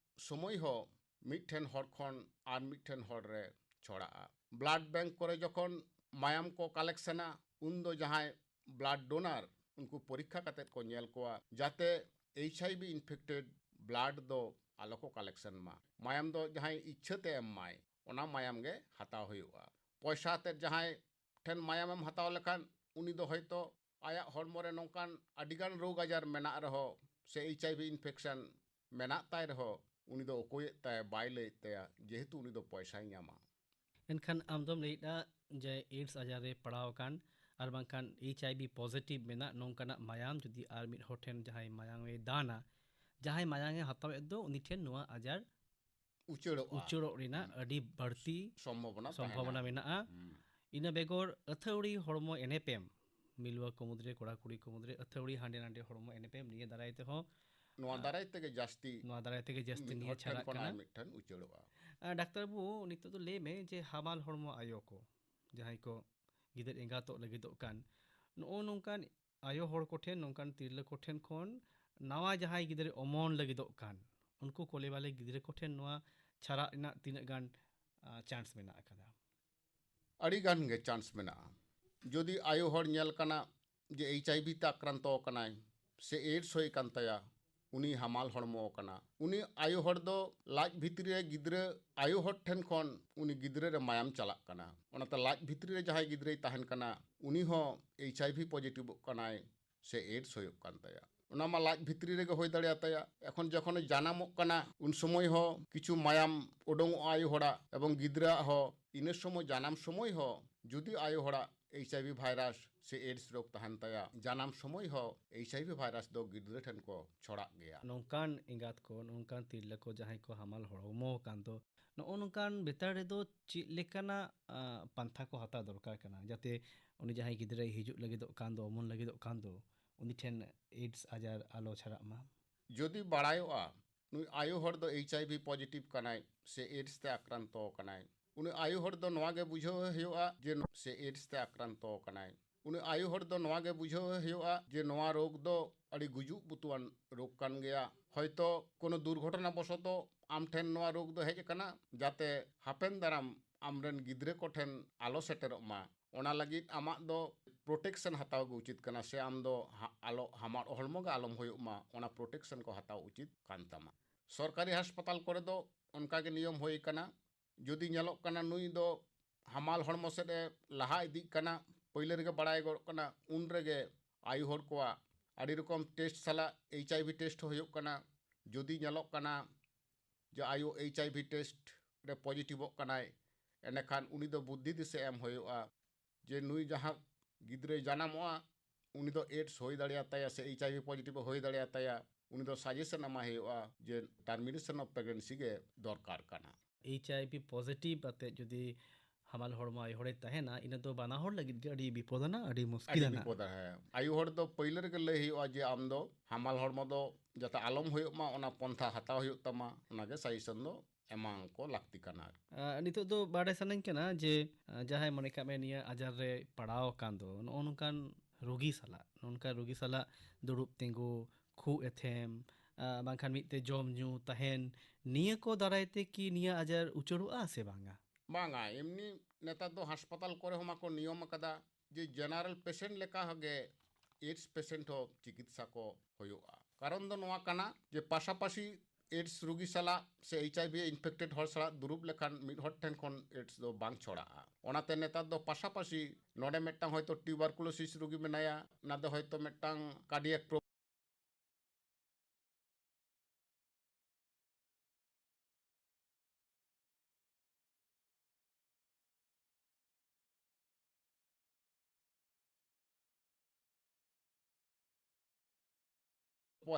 ᱥᱚᱢᱚᱭ ᱦᱚᱸ ᱢᱤᱫᱴᱷᱮᱱ ᱦᱚᱲ ᱠᱷᱚᱱ ᱟᱨ ᱢᱤᱫᱴᱷᱮᱱ ᱦᱚᱲ ᱨᱮ ᱪᱷᱚᱲᱟᱜᱼᱟ᱾ ᱵᱞᱟᱰ ᱵᱮᱝᱠ ᱠᱚᱨᱮ ᱡᱚᱠᱷᱚᱱ ᱢᱟᱭᱟᱢ ᱠᱚ ᱠᱟᱞᱮᱠᱥᱚᱱᱟ, ᱩᱱᱫᱚ ᱡᱟᱦᱟᱸᱭ ᱵᱞᱟᱰ ᱰᱳᱱᱟᱨ, ᱩᱱᱠᱩ ᱯᱚᱨᱤᱠᱠᱷᱟ ᱠᱟᱛᱮ ᱠᱚ ᱧᱮᱞ ᱠᱚᱣᱟ ᱡᱟᱛᱮ ᱮᱭᱤᱪ ᱟᱭ ᱵᱷᱤ ᱤᱱᱯᱷᱮᱠᱴᱮᱰ ᱵᱞᱟᱰ ᱫᱚ ᱟᱞᱚ ᱠᱚ ᱠᱟᱞᱮᱠᱥᱚᱱ ᱢᱟ᱾ ᱢᱟᱭᱟᱢ ᱫᱚ ᱡᱟᱦᱟᱸᱭ ᱤᱪᱪᱷᱟᱹ ᱛᱮ ᱮᱢ ᱢᱟᱭ, ᱚᱱᱟ ᱢᱟᱭᱟᱢ ᱜᱮ ᱦᱟᱛᱟᱣ ᱦᱩᱭᱩᱜᱼᱟ᱾ ᱯᱚᱭᱥᱟ ᱟᱛᱮᱫ ᱡᱟᱦᱟᱸᱭ ᱴᱷᱮᱱ ᱢᱟᱭᱟᱢᱮᱢ ᱦᱟᱛᱟᱣ ᱞᱮᱠᱷᱟᱱ ᱩᱱᱤ ᱫᱚ ᱦᱚᱭᱛᱳ ᱟᱭᱟᱜ ᱦᱚᱲᱢᱚ ᱨᱮ ᱱᱚᱝᱠᱟᱱ ᱟᱹᱰᱤᱜᱟᱱ ᱨᱳᱜᱽ ᱟᱡᱟᱨ ᱢᱮᱱᱟᱜ ᱨᱮᱦᱚᱸ ᱥᱮ ᱮᱭᱤᱪ ᱟᱭ ᱵᱷᱤ ᱤᱱᱯᱷᱮᱠᱥᱚᱱ ᱢᱮᱱᱟᱜ ᱛᱟᱭ ᱨᱮᱦᱚᱸ ᱩᱱᱤ ᱫᱚ ᱚᱠᱚᱭᱮᱫ ᱛᱟᱭᱟ, ᱵᱟᱭ ᱞᱟᱹᱭᱮᱫ ᱛᱟᱭᱟ, ᱡᱮᱦᱮᱛᱩ ᱩᱱᱤ ᱫᱚ ᱯᱚᱭᱥᱟᱭ ᱧᱟᱢᱟ᱾ ᱮᱱᱠᱷᱟᱱ ᱟᱢ ᱫᱚᱢ ᱞᱟᱹᱭᱮᱫᱼᱟ ᱡᱮ AIDS ᱟᱡᱟᱨ ᱨᱮ ᱯᱟᱲᱟᱣ ᱟᱠᱟᱱ ᱟᱨ ᱵᱟᱝᱠᱷᱟᱱ HIV positive ᱢᱮᱱᱟᱜ ᱱᱚᱝᱠᱟᱱᱟᱜ ᱢᱟᱭᱟᱢ ᱡᱩᱫᱤ ᱟᱨ ᱢᱤᱫ ᱦᱚᱲ ᱴᱷᱮᱱ ᱡᱟᱦᱟᱸᱭ ᱢᱟᱭᱟᱢ ᱮ ᱫᱟᱱᱟ, ᱡᱟᱦᱟᱸᱭ ᱢᱟᱭᱟᱢ ᱮ ᱦᱟᱛᱟᱣᱮᱫ ᱫᱚ, ᱩᱱᱤ ᱴᱷᱮᱱ ᱱᱚᱣᱟ ᱟᱡᱟᱨ ᱩᱪᱟᱹᱲᱚᱜᱼᱟ᱾ ᱩᱪᱟᱹᱲᱚᱜ ᱨᱮᱱᱟᱜ ᱟᱹᱰᱤ ᱵᱟᱹᱲᱛᱤ ᱥᱚᱢᱵᱷᱚᱵᱚᱱᱟ ᱥᱚᱢᱵᱷᱟᱵᱚᱱᱟ ᱛᱟᱦᱮᱱᱟ᱾ ᱢᱮᱱᱟᱜᱼᱟ᱾ ᱦᱩᱸ᱾ ᱤᱱᱟᱹ ᱵᱮᱜᱚᱨ ᱟᱹᱛᱷᱟᱹᱣᱲᱤ ᱦᱚᱲᱢᱚ ᱮᱱᱮᱯᱮᱢ, ᱢᱤᱞᱣᱟᱹ ᱠᱚ ᱢᱩᱫᱽᱨᱮ, ᱠᱚᱲᱟ ᱠᱩᱲᱤ ᱠᱚ ᱢᱩᱫᱽᱨᱮ ᱟᱹᱛᱷᱟᱹᱣᱲᱤ ᱦᱟᱸᱰᱮ ᱱᱟᱰᱮ ᱦᱚᱲᱢᱚ ᱮᱱᱮᱯᱮᱢ, ᱱᱤᱭᱟᱹ ᱫᱟᱨᱟᱭ ᱛᱮᱦᱚᱸ, ᱱᱚᱣᱟ ᱟ, ᱫᱟᱨᱟᱭ ᱛᱮᱜᱮ ᱡᱟᱹᱥᱛᱤ ᱱᱚᱣᱟ ᱫᱟᱨᱟᱭ ᱛᱮᱜᱮ ᱡᱟᱹᱥᱛᱤ ᱢᱤᱫ ᱱᱤᱭᱟᱹ ᱦᱚᱲ ᱴᱷᱮᱱ ᱪᱷᱟᱲᱟᱜ ᱠᱷᱚᱱ ᱠᱟᱱᱟ᱾ ᱟᱨ ᱢᱤᱫ ᱴᱷᱮᱱ ᱩᱪᱟᱹᱲᱚᱜᱼᱟ᱾ ᱟ, ᱰᱟᱠᱛᱟᱨ ᱵᱟᱹᱵᱩ, ᱱᱤᱛᱚᱜ ᱫᱚ ᱞᱟᱹᱭ ᱢᱮ ᱡᱮ ᱦᱟᱢᱟᱞ ᱦᱚᱲᱢᱚ ᱟᱭᱳ ᱠᱚ, ᱡᱟᱦᱟᱸᱭ ᱠᱚ ᱜᱤᱫᱟᱹᱨ ᱮᱸᱜᱟᱛᱚᱜ ᱞᱟᱹᱜᱤᱫᱚᱜ ᱠᱟᱱ, ᱱᱚᱜᱼᱚ ᱱᱚᱝᱠᱟᱱ ᱟᱭᱳ ᱦᱚᱲ ᱠᱚᱴᱷᱮᱱ, ᱱᱚᱝᱠᱟᱱ ᱛᱤᱨᱞᱟᱹ ᱠᱚᱴᱷᱮᱱ ᱠᱷᱚᱱ ᱱᱟᱣᱟ ᱡᱟᱦᱟᱸᱭ ᱜᱤᱫᱽᱨᱟᱹ ᱚᱢᱚᱱ ᱞᱟᱹᱜᱤᱫᱚᱜ ᱠᱟᱱ, ᱩᱱᱠᱩ ᱠᱚᱞᱮ ᱵᱟᱞᱮ ᱜᱤᱫᱽᱨᱟᱹ ᱠᱚᱴᱷᱮᱱ ᱱᱚᱣᱟ ᱪᱷᱟᱨᱟᱜ ᱨᱮᱱᱟᱜ ᱛᱤᱱᱟᱹᱜ ᱜᱟᱱ, ᱟ, ᱪᱟᱱᱥ ᱢᱮᱱᱟᱜ ᱟᱠᱟᱫᱟ? ᱟᱹᱰᱤ ᱜᱟᱱ ᱜᱮ ᱪᱟᱱᱥ ᱢᱮᱱᱟᱜᱼᱟ᱾ ᱡᱩᱫᱤ ᱟᱭᱳ ᱦᱚᱲ ᱧᱮᱞ ᱠᱟᱱᱟ ᱡᱮ HIV ᱛᱮ ᱟᱠᱨᱟᱱᱛᱚ ᱟᱠᱟᱱᱟᱭ ᱥᱮ AIDS ᱦᱩᱭ ᱟᱠᱟᱱ ᱛᱟᱭᱟ, ᱩᱱᱤ ᱦᱟᱢᱟᱞ ᱦᱚᱲᱢᱚ ᱟᱠᱟᱱᱟ, ᱩᱱᱤ ᱟᱭᱳ ᱦᱚᱲ ᱫᱚ ᱞᱟᱡ ᱵᱷᱤᱛᱨᱤ ᱨᱮ ᱜᱤᱫᱽᱨᱟᱹ, ᱟᱭᱳ ᱦᱚᱲ ᱴᱷᱮᱱ ᱠᱷᱚᱱ ᱩᱱᱤ ᱜᱤᱫᱽᱨᱟᱹ ᱨᱮ ᱢᱟᱭᱟᱢ ᱪᱟᱞᱟᱜ ᱠᱟᱱᱟ᱾ ᱚᱱᱟᱛᱮ ᱞᱟᱡ ᱵᱷᱤᱛᱨᱤ ᱨᱮ ᱡᱟᱦᱟᱸᱭ ᱜᱤᱫᱽᱨᱟᱹᱭ ᱛᱟᱦᱮᱱ ᱠᱟᱱᱟ, ᱩᱱᱤ ᱦᱚᱸ HIV ᱯᱚᱡᱤᱴᱤᱵᱷᱚᱜ ᱠᱟᱱᱟᱭ ᱥᱮ AIDS ᱦᱩᱭᱩᱜ ᱠᱟᱱ ᱛᱟᱭᱟ᱾ ᱚᱱᱟ ᱢᱟ ᱞᱟᱡ ᱵᱷᱤᱛᱨᱤ ᱨᱮᱜᱮ ᱦᱩᱭ ᱫᱟᱲᱮᱭᱟᱛᱟᱭᱟ᱾ ᱮᱠᱷᱚᱱ ᱡᱚᱠᱷᱚᱱᱮ ᱡᱟᱱᱟᱢᱚᱜ ᱠᱟᱱᱟ, ᱩᱱ ᱥᱚᱢᱚᱭ ᱦᱚᱸ ᱠᱤᱪᱷᱩ ᱢᱟᱭᱟᱢ ᱩᱰᱩᱝᱚᱜᱼᱟ ᱟᱭᱳ ᱦᱚᱲᱟᱜ, ᱮᱵᱚᱝ ᱜᱤᱫᱽᱨᱟᱹᱣᱟᱜ ᱦᱚᱸ᱾ ᱤᱱᱟᱹ ᱥᱚᱢᱚᱭ, ᱡᱟᱱᱟᱢ ᱥᱚᱢᱚᱭ ᱦᱚᱸ ᱡᱩᱫᱤ ᱟᱭᱳ ᱦᱚᱲᱟᱜ HIV ᱵᱷᱟᱭᱨᱟᱥ ᱥᱮ AIDS ᱨᱳᱜᱽ ᱛᱟᱦᱮᱱ ᱛᱟᱭᱟ, ᱡᱟᱱᱟᱢ ᱥᱚᱢᱚᱭ ᱦᱚᱸ HIV ᱵᱷᱟᱭᱨᱟᱥ ᱫᱚ ᱜᱤᱫᱽᱨᱟᱹ ᱴᱷᱮᱱ ᱠᱚ ᱪᱷᱚᱲᱟᱜ ᱜᱮᱭᱟ᱾ ᱱᱚᱝᱠᱟᱱ ᱮᱸᱜᱟᱛ ᱠᱚ, ᱱᱚᱝᱠᱟᱱ ᱛᱤᱨᱞᱟᱹ ᱠᱚ ᱡᱟᱦᱟᱸᱭ ᱠᱚ ᱦᱟᱢᱟᱞ ᱦᱚᱲᱢᱚ ᱟᱠᱟᱱ ᱫᱚ, ᱱᱚᱜᱼᱚ ᱱᱚᱝᱠᱟᱱ ᱵᱮᱛᱟᱲ ᱨᱮᱫᱚ ᱪᱮᱫ ᱞᱮᱠᱟᱱᱟᱜ, ᱟ, ᱯᱟᱱᱛᱷᱟ ᱠᱚ ᱦᱟᱛᱟᱣ ᱫᱚᱨᱠᱟᱨ ᱠᱟᱱᱟ, ᱡᱟᱛᱮ ᱩᱱᱤ ᱡᱟᱦᱟᱸᱭ ᱜᱤᱫᱽᱨᱟᱹᱭ ᱦᱤᱡᱩᱜ ᱞᱟᱹᱜᱤᱫᱚᱜ ᱠᱟᱱ ᱫᱚ, ᱚᱢᱚᱱ ᱞᱟᱹᱜᱤᱫᱚᱜ ᱠᱟᱱ ᱫᱚ, ᱩᱱᱤ ᱴᱷᱮᱱ AIDS ᱟᱡᱟᱨ ᱟᱞᱚ ᱪᱷᱟᱨᱟᱜ ᱢᱟ? ᱡᱩᱫᱤ ᱵᱟᱲᱟᱭᱚᱜᱼᱟ ᱱᱩᱭ ᱟᱭᱳ ᱦᱚᱲ ᱫᱚ HIV ᱯᱚᱡᱤᱴᱤᱵᱷ ᱠᱟᱱᱟᱭ ᱥᱮ AIDS ᱛᱮ ᱟᱠᱨᱟᱱᱛᱚ ᱠᱟᱱᱟᱭ, ᱩᱱᱤ ᱟᱭᱳ ᱦᱚᱲ ᱫᱚ ᱱᱚᱣᱟ ᱜᱮ ᱵᱩᱡᱷᱟᱹᱣ ᱦᱩᱭᱩᱜᱼᱟ ᱡᱮ ᱱᱚ-, ᱥᱮ AIDS ᱛᱮ ᱟᱠᱨᱟᱱᱛᱚ ᱠᱟᱱᱟᱭ᱾ ᱩᱱᱤ ᱟᱭᱳ ᱦᱚᱲ ᱫᱚ ᱱᱚᱣᱟ ᱜᱮ ᱵᱩᱡᱷᱟᱹᱣ ᱦᱩᱭᱩᱜᱼᱟ ᱡᱮ ᱱᱚᱣᱟ ᱨᱳᱜᱽ ᱫᱚ ᱟᱹᱰᱤ ᱜᱩᱡᱩᱜ ᱵᱩᱛᱩᱣᱟᱱ ᱨᱳᱜᱽ ᱠᱟᱱ ᱜᱮᱭᱟ᱾ ᱦᱚᱭᱛᱚ ᱠᱳᱱᱳ ᱫᱩᱨᱜᱷᱚᱴᱚᱱᱟ ᱵᱚᱥᱚᱛᱚ ᱟᱢ ᱴᱷᱮᱱ ᱱᱚᱣᱟ ᱨᱳᱜᱽ ᱫᱚ ᱦᱮᱡ ᱟᱠᱟᱱᱟ, ᱡᱟᱛᱮ ᱦᱟᱯᱮᱱ ᱫᱟᱨᱟᱢ ᱟᱢᱨᱮᱱ ᱜᱤᱫᱽᱨᱟᱹ ᱠᱚᱴᱷᱮᱱ ᱟᱞᱚ ᱥᱮᱴᱮᱨᱚᱜ ᱢᱟ᱾ ᱚᱱᱟ ᱞᱟᱹᱜᱤᱫ ᱟᱢᱟᱜ ᱫᱚ ᱯᱨᱚᱴᱮᱠᱥᱚᱱ ᱦᱟᱛᱟᱣ ᱜᱮ ᱩᱪᱤᱛ ᱠᱟᱱᱟ, ᱥᱮ ᱟᱢ ᱫᱚ ᱦᱟ-, ᱟᱞᱚ ᱦᱟᱢᱟᱞ ᱦᱚᱲᱢᱚ ᱜᱮ ᱟᱞᱚᱢ ᱦᱩᱭᱩᱜ ᱢᱟ, ᱚᱱᱟ ᱯᱨᱚᱴᱮᱠᱥᱚᱱ ᱠᱚ ᱦᱟᱛᱟᱣ ᱩᱪᱤᱛ ᱠᱟᱱ ᱛᱟᱢᱟ᱾ ᱥᱚᱨᱠᱟᱨᱤ ᱦᱟᱥᱯᱟᱛᱟᱞ ᱠᱚᱨᱮ ᱫᱚ ᱚᱱᱠᱟ ᱜᱮ ᱱᱤᱭᱚᱢ ᱦᱩᱭ ᱟᱠᱟᱱᱟ᱾ ᱡᱩᱫᱤ ᱧᱮᱞᱚᱜ ᱠᱟᱱᱟ ᱱᱩᱭ ᱫᱚ ᱦᱟᱢᱟᱞ ᱦᱚᱲᱢᱚ ᱥᱮᱫ ᱮ ᱞᱟᱦᱟ ᱤᱫᱤᱜ ᱠᱟᱱᱟ᱾ ᱯᱳᱭᱞᱳ ᱨᱮᱜᱮ ᱵᱟᱲᱟᱭ ᱜᱚᱫᱚᱜ ᱠᱟᱱᱟ, ᱩᱱ ᱨᱮᱜᱮ ᱟᱭᱳ ᱦᱚᱲ ᱠᱚᱣᱟᱜ ᱟᱹᱰᱤ ᱨᱚᱠᱚᱢ ᱴᱮᱥᱴ ᱥᱟᱞᱟᱜ ᱮᱭᱤᱪ ᱟᱭ ᱵᱷᱤ ᱴᱮᱥᱴ ᱦᱚᱸ ᱦᱩᱭᱩᱜ ᱠᱟᱱᱟ᱾ ᱡᱩᱫᱤ ᱧᱮᱞᱚᱜ ᱠᱟᱱᱟ ᱡᱮ ᱟᱭᱳ ᱮᱭᱤᱪ ᱟᱭ ᱵᱷᱤ ᱴᱮᱥᱴ ᱨᱮ ᱯᱚᱡᱤᱴᱤᱵᱷᱚᱜ ᱠᱟᱱᱟᱭ, ᱮᱸᱰᱮᱠᱷᱟᱱ ᱩᱱᱤ ᱫᱚ ᱵᱩᱫᱽᱫᱷᱤ ᱫᱤᱥᱟᱹ ᱮᱢ ᱦᱩᱭᱩᱜᱼᱟ ᱡᱮ ᱱᱩᱭ ᱡᱟᱦᱟᱸ ᱜᱤᱫᱽᱨᱟᱹᱭ ᱡᱟᱱᱟᱢᱚᱜᱼᱟ, ᱩᱱᱤ ᱫᱚ ᱮᱰᱥ ᱦᱩᱭ ᱫᱟᱲᱮᱭᱟᱛᱟᱭᱟ ᱥᱮ ᱮᱭᱤᱪ ᱟᱭ ᱵᱷᱤ ᱯᱚᱡᱤᱴᱤᱵᱷ ᱦᱩᱭ ᱫᱟᱲᱮᱭᱟᱛᱟᱭᱟ, ᱩᱱᱤ ᱫᱚ ᱥᱟᱡᱮᱥᱚᱱ ᱮᱢᱟᱭ ᱦᱩᱭᱩᱜᱼᱟ ᱡᱮ ᱴᱟᱨᱢᱤᱱᱮᱥᱚᱱ ᱚᱯᱷ ᱯᱨᱮᱜᱱᱮᱱᱥᱤ ᱜᱮ ᱫᱚᱨᱠᱟᱨ ᱠᱟᱱᱟ᱾ ᱮᱭᱤᱪ ᱟᱭ ᱵᱷᱤ ᱯᱚᱡᱤᱴᱤᱵᱷ ᱟᱛᱮ ᱡᱩᱫᱤ ᱦᱟᱢᱟᱞ ᱦᱚᱲᱢᱚ ᱟᱭᱳ ᱦᱚᱲᱮ ᱛᱟᱦᱮᱱᱟ, ᱤᱱᱟᱹ ᱫᱚ ᱵᱟᱱᱟ ᱦᱚᱲ ᱞᱟᱹᱜᱤᱫ ᱜᱮ ᱟᱹᱰᱤ ᱵᱤᱯᱚᱫ ᱟᱱᱟᱜ, ᱟᱹᱰᱤ ᱢᱩᱥᱠᱤᱞ ᱟᱹᱰᱤ ᱟᱱᱟᱜ᱾ ᱵᱤᱯᱚᱫ, ᱦᱮᱸ᱾ ᱟᱭᱳ ᱦᱚᱲ ᱫᱚ ᱯᱟᱹᱭᱞᱟᱹ ᱨᱮᱜᱮ ᱞᱟᱹᱭ ᱦᱩᱭᱩᱜᱼᱟ ᱡᱮ ᱟᱢ ᱫᱚ ᱦᱟᱢᱟᱞ ᱦᱚᱲᱢᱚ ᱫᱚ ᱡᱟᱛᱮ ᱟᱞᱚᱢ ᱦᱩᱭᱩᱜ ᱢᱟ, ᱚᱱᱟ ᱯᱚᱱᱛᱷᱟ ᱦᱟᱛᱟᱣ ᱦᱩᱭᱩᱜ ᱛᱟᱢᱟ, ᱚᱱᱟᱜᱮ ᱥᱟᱡᱮᱥᱚᱱ ᱫᱚ ᱮᱢᱟᱱ ᱠᱚ ᱞᱟᱹᱠᱛᱤ ᱠᱟᱱᱟ᱾ ᱟᱨ ᱱᱤᱛᱚᱜ ᱫᱚ ᱵᱟᱰᱟᱭ ᱥᱟᱱᱟᱧ ᱠᱟᱱᱟ ᱡᱮ, ᱟᱸ, ᱡᱟᱦᱟᱸᱭ ᱢᱚᱱᱮ ᱠᱟᱜ ᱢᱮ ᱱᱤᱭᱟᱹ ᱟᱡᱟᱨ ᱨᱮ ᱯᱟᱲᱟᱣ ᱟᱠᱟᱱ ᱫᱚ, ᱱᱚᱜᱼᱚ ᱱᱚᱝᱠᱟᱱ ᱨᱩᱜᱤ ᱥᱟᱞᱟᱜ, ᱱᱚᱝᱠᱟᱱ ᱨᱩᱜᱤ ᱥᱟᱞᱟᱜ ᱫᱩᱲᱩᱵ ᱛᱤᱸᱜᱩ, ᱠᱷᱩᱜ ᱮᱛᱷᱮᱢ, ᱟᱸ, ᱵᱟᱝᱠᱷᱟᱱ ᱢᱤᱫ ᱛᱮ ᱡᱚᱢ ᱧᱩ ᱛᱟᱦᱮᱱ, ᱱᱤᱭᱟᱹ ᱠᱚ ᱫᱟᱨᱟᱭ ᱛᱮ ᱠᱤ ᱱᱤᱭᱟᱹ ᱟᱡᱟᱨ ᱩᱪᱟᱹᱲᱚᱜᱼᱟ ᱥᱮ ᱵᱟᱝᱟ? ᱵᱟᱝᱟ, ᱮᱢᱱᱤ ᱱᱮᱛᱟᱨ ᱫᱚ ᱦᱟᱥᱯᱟᱛᱟᱞ ᱠᱚᱨᱮ ᱦᱚᱸ ᱢᱟᱠᱚ ᱱᱤᱭᱚᱢ ᱟᱠᱟᱫᱟ ᱡᱮ ᱡᱮᱱᱟᱨᱮᱞ ᱯᱮᱥᱮᱱᱴ ᱞᱮᱠᱟ ᱜᱮ ᱮᱰᱥ ᱯᱮᱥᱮᱱᱴ ᱦᱚᱸ ᱪᱤᱠᱤᱛᱥᱟ ᱠᱚ ᱦᱩᱭᱩᱜᱼᱟ᱾ ᱠᱟᱨᱚᱱ ᱫᱚ ᱱᱚᱣᱟ ᱠᱟᱱᱟ ᱡᱮ ᱯᱟᱥᱟᱯᱟᱥᱤ ᱮᱰᱥ ᱨᱩᱜᱤ ᱥᱟᱞᱟᱜ ᱥᱮ ᱮᱭᱤᱪ ᱟᱭ ᱵᱷᱤ ᱤᱱᱯᱷᱮᱠᱴᱮᱰ ᱦᱚᱲ ᱥᱟᱞᱟᱜ ᱫᱩᱲᱩᱵ ᱞᱮᱠᱷᱟᱱ ᱢᱤᱫ ᱦᱚᱲ ᱴᱷᱮᱱ ᱠᱷᱚᱱ ᱮᱰᱥ ᱫᱚ ᱵᱟᱝ ᱪᱷᱚᱲᱟᱜᱼᱟ᱾ ᱚᱱᱟᱛᱮ ᱱᱮᱛᱟᱨ ᱫᱚ ᱯᱟᱥᱟᱯᱟᱥᱤ ᱱᱚᱰᱮ ᱢᱤᱫᱴᱟᱝ ᱦᱚᱭᱛᱳ ᱴᱤᱭᱩᱵᱟᱨᱠᱩᱞᱳᱥᱤᱥ ᱨᱩᱜᱤ ᱢᱮᱱᱟᱭᱟ, ᱱᱟᱫᱮ ᱦᱚᱭᱛᱳ ᱢᱤᱫᱴᱟᱝ ᱠᱟᱨᱰᱤᱭᱟᱠ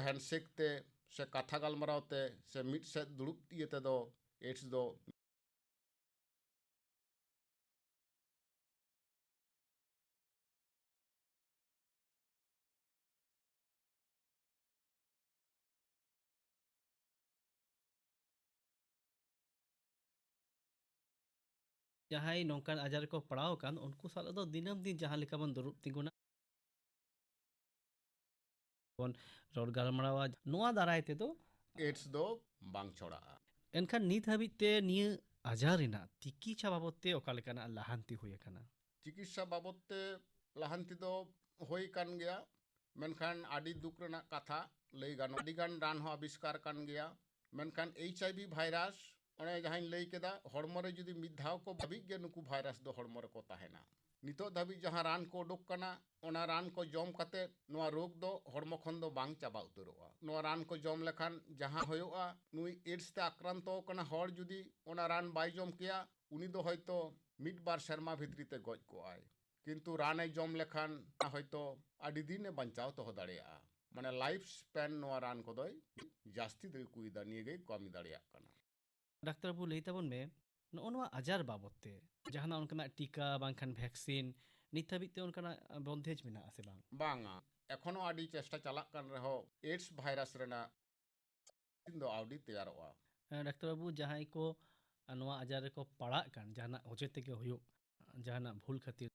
ᱦᱮᱱᱰᱥᱮᱠ ᱛᱮ ᱥᱮ ᱠᱟᱛᱷᱟ ᱜᱟᱞᱢᱟᱨᱟᱣ ᱛᱮ ᱥᱮ ᱢᱤᱫ ᱥᱮᱫ ᱫᱩᱲᱩᱵ ᱤᱭᱟᱹ ᱛᱮᱫᱚ ᱮᱰᱥ ᱫᱚ ᱡᱟᱦᱟᱸᱭ ᱱᱚᱝᱠᱟᱱ ᱟᱡᱟᱨ ᱨᱮᱠᱚ ᱯᱟᱲᱟᱣ ᱟᱠᱟᱱ, ᱩᱱᱠᱩ ᱥᱟᱞᱟᱜ ᱫᱚ ᱫᱤᱱᱟᱹᱢ ᱫᱤᱱ ᱡᱟᱦᱟᱸ ᱞᱮᱠᱟ ᱵᱚᱱ ᱫᱩᱲᱩᱵ ᱛᱤᱸᱜᱩᱱᱟ, ᱵᱚᱱ ᱨᱚᱲ ᱜᱟᱞᱢᱟᱨᱟᱣᱟ, ᱱᱚᱣᱟ ᱫᱟᱨᱟᱭ ᱛᱮᱫᱚ ᱮᱰᱥ ᱫᱚ ᱵᱟᱝ ᱪᱷᱚᱲᱟᱜᱼᱟ᱾ ᱮᱱᱠᱷᱟᱱ ᱱᱤᱛ ᱦᱟᱹᱵᱤᱡ ᱛᱮ ᱱᱤᱭᱟᱹ ᱟᱡᱟᱨ ᱨᱮᱱᱟᱜ ᱛᱤᱠᱤᱪᱷᱟ ᱵᱟᱵᱚᱫ ᱛᱮ ᱚᱠᱟ ᱞᱮᱠᱟᱱᱟᱜ ᱞᱟᱦᱟᱱᱛᱤ ᱦᱩᱭ ᱟᱠᱟᱱᱟ? ᱪᱤᱠᱤᱛᱥᱟ ᱵᱟᱵᱚᱫ ᱛᱮ ᱞᱟᱦᱟᱱᱛᱤ ᱫᱚ ᱦᱩᱭ ᱟᱠᱟᱱ ᱜᱮᱭᱟ, ᱢᱮᱱᱠᱷᱟᱱ ᱟᱹᱰᱤ ᱫᱩᱠ ᱨᱮᱱᱟᱜ ᱠᱟᱛᱷᱟ ᱞᱟᱹᱭ ᱜᱟᱱᱚᱜᱼᱟ, ᱟᱹᱰᱤᱜᱟᱱ ᱨᱟᱱ ᱦᱚᱸ ᱟᱵᱤᱥᱠᱟᱨ ᱟᱠᱟᱱ ᱜᱮᱭᱟ, ᱢᱮᱱᱠᱷᱟᱱ ᱮᱭᱤᱪ ᱟᱭ ᱵᱷᱤ ᱵᱷᱟᱭᱨᱟᱥ ᱚᱱᱮ ᱡᱟᱦᱟᱸᱧ ᱞᱟᱹᱭ ᱠᱮᱫᱟ, ᱦᱚᱲᱢᱚ ᱨᱮ ᱡᱩᱫᱤ ᱢᱤᱫ ᱫᱷᱟᱣ ᱠᱚ ᱦᱟᱹᱵᱤᱡ ᱜᱮ ᱱᱩᱠᱩ ᱵᱷᱟᱭᱨᱟᱥ ᱫᱚ ᱦᱚᱲᱢᱚ ᱨᱮᱠᱚ ᱛᱟᱦᱮᱱᱟ᱾ ᱱᱤᱛᱚᱜ ᱫᱷᱟᱹᱵᱤᱡ ᱡᱟᱦᱟᱸ ᱨᱟᱱ ᱠᱚ ᱩᱰᱩᱠ ᱠᱟᱱᱟ, ᱚᱱᱟ ᱨᱟᱱ ᱠᱚ ᱡᱚᱢ ᱠᱟᱛᱮ ᱱᱚᱣᱟ ᱨᱳᱜᱽ ᱫᱚ ᱦᱚᱲᱢᱚ ᱠᱷᱚᱱ ᱫᱚ ᱵᱟᱝ ᱪᱟᱵᱟ ᱩᱛᱟᱹᱨᱚᱜᱼᱟ᱾ ᱱᱚᱣᱟ ᱨᱟᱱ ᱠᱚ ᱡᱚᱢ ᱞᱮᱠᱷᱟᱱ ᱡᱟᱦᱟᱸ ᱦᱩᱭᱩᱜᱼᱟ, ᱱᱩᱭ ᱮᱰᱥ ᱛᱮ ᱟᱠᱨᱟᱱᱛᱚ ᱟᱠᱟᱱᱟ ᱦᱚᱲ ᱡᱩᱫᱤ ᱚᱱᱟ ᱨᱟᱱ ᱵᱟᱭ ᱡᱚᱢ ᱠᱮᱭᱟ, ᱩᱱᱤ ᱫᱚ ᱦᱚᱭᱛᱚ ᱢᱤᱫ ᱵᱟᱨ ᱥᱮᱨᱢᱟ ᱵᱷᱤᱛᱨᱤ ᱛᱮ ᱜᱚᱡ ᱠᱚᱜᱼᱟᱭ᱾ ᱠᱤᱱᱛᱩ ᱨᱟᱱᱮ ᱡᱚᱢ ᱞᱮᱠᱷᱟᱱ ᱦᱚᱭᱛᱚ ᱟᱹᱰᱤ ᱫᱤᱱᱮ ᱵᱟᱧᱪᱟᱣ ᱫᱚᱦᱚ ᱫᱟᱲᱮᱭᱟᱜᱼᱟ᱾ ᱢᱟᱱᱮ ᱞᱟᱭᱤᱯᱷ ᱥᱯᱮᱱ ᱱᱚᱣᱟ ᱨᱟᱱ ᱠᱚᱫᱚᱭ ᱡᱟᱹᱥᱛᱤ ᱫᱚᱭ ᱠᱩᱭᱫᱟ, ᱱᱤᱭᱟᱹ ᱜᱮᱭ ᱠᱟᱹᱢᱤ ᱫᱟᱲᱮᱭᱟᱜ ᱠᱟᱱᱟ᱾ ᱰᱟᱠᱛᱟᱨ ᱵᱟᱹᱵᱩ, ᱞᱟᱹᱭ ᱛᱟᱵᱚᱱ ᱢᱮ, ᱱᱚᱜᱼᱚ ᱱᱚᱣᱟ ᱟᱡᱟᱨ ᱵᱟᱵᱚᱫ ᱛᱮ ᱡᱟᱦᱟᱱᱟᱜ ᱚᱱᱠᱟᱱᱟᱜ ᱴᱤᱠᱟ ᱵᱟᱝᱠᱷᱟᱱ ᱵᱷᱮᱠᱥᱤᱱ ᱱᱤᱛ ᱦᱟᱹᱵᱤᱡ ᱛᱮ ᱚᱱᱠᱟᱱᱟᱜ ᱵᱚᱱᱫᱮᱡᱽ ᱢᱮᱱᱟᱜᱼᱟ ᱥᱮ ᱵᱟᱝ? ᱵᱟᱝᱟ, ᱮᱠᱷᱚᱱᱳ ᱟᱹᱰᱤ ᱪᱮᱥᱴᱟ ᱪᱟᱞᱟᱜ ᱠᱟᱱ ᱨᱮᱦᱚᱸ ᱮᱰᱥ ᱵᱷᱟᱭᱨᱟᱥ ᱨᱮᱱᱟᱜ ᱫᱚ ᱟᱹᱣᱨᱤ ᱛᱮᱭᱟᱨᱚᱜᱼᱟ᱾ ᱦᱮᱸ, ᱰᱟᱠᱛᱟᱨ ᱵᱟᱹᱵᱩ, ᱡᱟᱦᱟᱸᱭ ᱠᱚ ᱱᱚᱣᱟ ᱟᱡᱟᱨ ᱨᱮᱠᱚ ᱯᱟᱲᱟᱜ ᱠᱟᱱ, ᱡᱟᱦᱟᱱᱟᱜ ᱚᱡᱮ ᱛᱮᱜᱮ ᱦᱩᱭᱩᱜ, ᱡᱟᱦᱟᱱᱟᱜ ᱵᱷᱩᱞ ᱠᱷᱟᱹᱛᱤᱨ,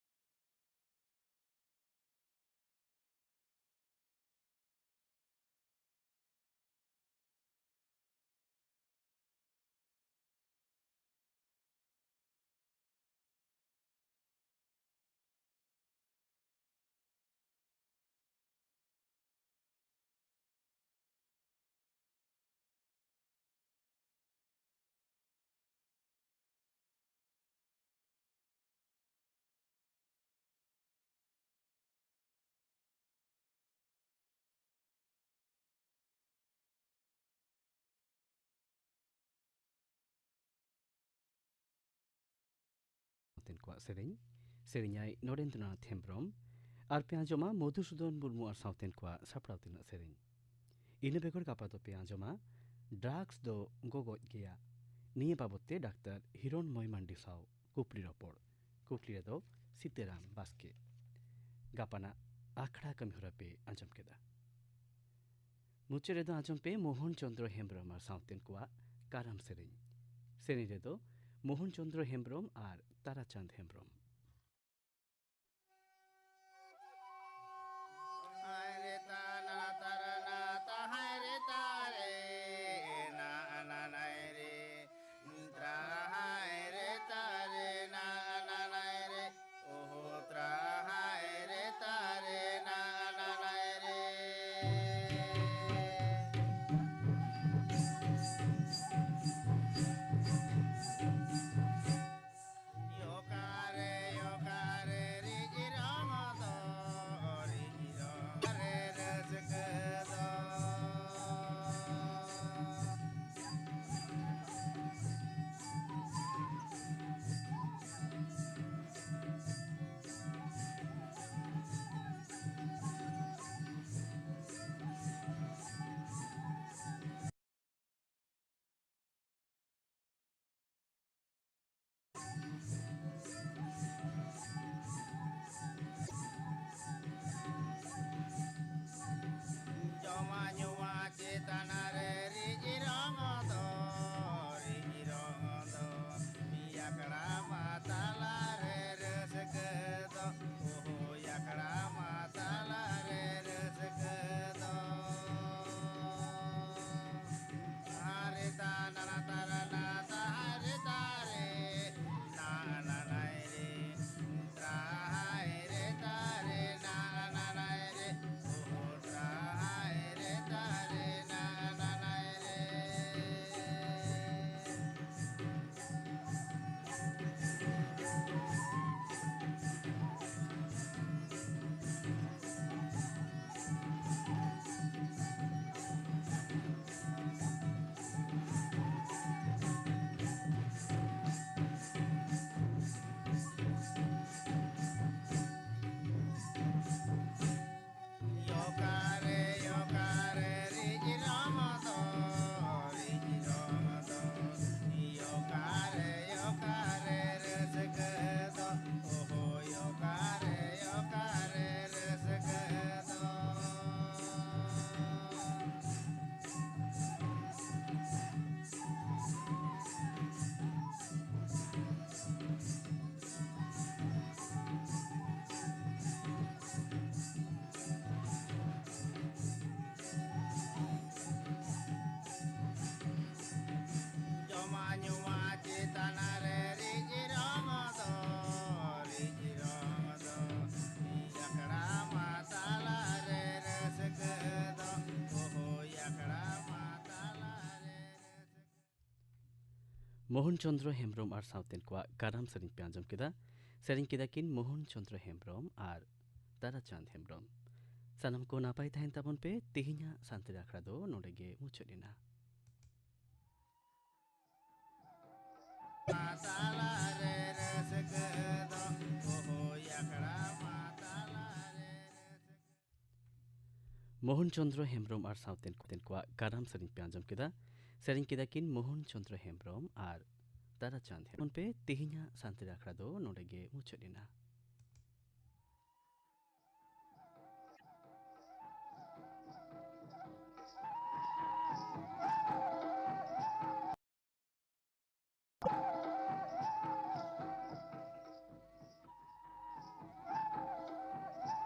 ᱥᱟᱶᱛᱮᱱ ᱠᱚᱣᱟᱜ ᱥᱮᱨᱮᱧ, ᱥᱮᱨᱮᱧᱟᱭ ᱱᱚᱨᱮᱱᱫᱨᱚᱱᱟᱛᱷ ᱦᱮᱢᱵᱽᱨᱚᱢ᱾ ᱟᱨ ᱯᱮ ᱟᱸᱡᱚᱢᱟ ᱢᱚᱫᱷᱩᱥᱩᱫᱚᱱ ᱢᱩᱨᱢᱩ ᱟᱨ ᱥᱟᱶᱛᱮᱱ ᱠᱚᱣᱟᱜ ᱥᱟᱯᱲᱟᱣ ᱛᱮᱱᱟᱜ ᱥᱮᱨᱮᱧ᱾ ᱤᱱᱟᱹ ᱵᱮᱜᱚᱨ ᱜᱟᱯᱟ ᱫᱚᱯᱮ ᱟᱸᱡᱚᱢᱟ ᱰᱨᱟᱜᱽᱥ ᱫᱚ ᱜᱚᱜᱚᱡ ᱜᱮᱭᱟ᱾ ᱱᱤᱭᱟᱹ ᱵᱟᱵᱚᱛ ᱛᱮ ᱰᱟᱠᱛᱟᱨ ᱦᱤᱨᱚᱱᱢᱚᱭ ᱢᱟᱱᱰᱤ ᱥᱟᱶ ᱠᱩᱠᱞᱤ ᱨᱚᱯᱚᱲ᱾ ᱠᱩᱠᱞᱤ ᱨᱮᱫᱚ ᱥᱤᱛᱟᱹᱨᱟᱢ ᱵᱟᱥᱠᱮ᱾ ᱜᱟᱯᱟᱱᱟᱜ ᱟᱠᱷᱲᱟ ᱠᱟᱹᱢᱤᱦᱚᱨᱟ ᱯᱮ ᱟᱸᱡᱚᱢ ᱠᱮᱫᱟ᱾ ᱢᱩᱪᱟᱹᱫ ᱨᱮᱫᱚ ᱟᱸᱡᱚᱢ ᱯᱮ ᱢᱳᱦᱚᱱ ᱪᱚᱸᱫᱽᱨᱚ ᱦᱮᱢᱵᱽᱨᱚᱢ ᱟᱨ ᱥᱟᱶᱛᱮᱱ ᱠᱚᱣᱟᱜ ᱠᱟᱨᱟᱢ ᱥᱮᱨᱮᱧ᱾ ᱥᱮᱨᱮᱧ ᱨᱮᱫᱚ ᱢᱳᱦᱚᱱ ᱪᱚᱸᱫᱽᱨᱚ ᱦᱮᱢᱵᱽᱨᱚᱢ ᱟᱨ ᱛᱟᱨᱟᱪᱟᱸᱫᱽ ᱦᱮᱢᱵᱽᱨᱚᱢ᱾ ᱢᱳᱦᱚᱱ ᱪᱚᱸᱫᱽᱨᱚ ᱦᱮᱢᱵᱽᱨᱚᱢ ᱟᱨ ᱥᱟᱶᱛᱮᱱ ᱠᱚᱣᱟᱜ ᱠᱟᱨᱟᱢ ᱥᱮᱨᱮᱧ ᱯᱮ ᱟᱸᱡᱚᱢ ᱠᱮᱫᱟ᱾ ᱥᱮᱨᱮᱧ ᱠᱮᱫᱟ ᱠᱤᱱ ᱢᱳᱦᱚᱱ ᱪᱚᱸᱫᱽᱨᱚ ᱦᱮᱢᱵᱽᱨᱚᱢ ᱟᱨ ᱛᱟᱨᱟᱪᱟᱸᱫᱽ ᱦᱮᱢᱵᱽᱨᱚᱢ᱾ ᱥᱟᱱᱟᱢ ᱠᱚ ᱱᱟᱯᱟᱭ ᱛᱟᱦᱮᱱ ᱛᱟᱵᱚᱱ ᱯᱮ᱾ ᱛᱮᱦᱮᱧᱟᱜ ᱥᱟᱱᱛᱟᱲᱤ ᱟᱠᱷᱲᱟ ᱫᱚ ᱱᱚᱰᱮ ᱜᱮ ᱢᱩᱪᱟᱹᱫ ᱮᱱᱟ᱾ ᱛᱟᱞᱟᱨᱮ ᱨᱟᱹᱥᱠᱟᱹ ᱫᱚ ᱦᱳᱭ ᱟᱠᱷᱲᱟ ᱢᱟ ᱛᱟᱞᱟᱨᱮ ᱨᱟᱹᱥᱠᱟᱹ᱾ ᱢᱳᱦᱚᱱ ᱪᱚᱸᱫᱽᱨᱚ ᱦᱮᱢᱵᱽᱨᱚᱢ ᱟᱨ ᱥᱟᱶᱛᱮᱱ ᱠᱚᱣᱟᱜ ᱠᱟᱨᱟᱢ ᱥᱮᱨᱮᱧ ᱯᱮ ᱟᱸᱡᱚᱢ ᱠᱮᱫᱟ᱾ ᱥᱮᱨᱮᱧ ᱠᱮᱫᱟ ᱠᱤᱱ ᱢᱳᱦᱚᱱ ᱪᱚᱸᱫᱽᱨᱚ ᱦᱮᱢᱵᱽᱨᱚᱢ ᱟᱨ ᱛᱟᱨᱟᱪᱟᱸᱫᱽ ᱦᱮᱢᱵᱽᱨᱚᱢ᱾ ᱯᱮ, ᱛᱮᱦᱮᱧᱟᱜ ᱥᱟᱱᱛᱟᱲᱤ ᱟᱠᱷᱲᱟ ᱫᱚ ᱱᱚᱰᱮ ᱜᱮ ᱢᱩᱪᱟᱹᱫ ᱮᱱᱟ᱾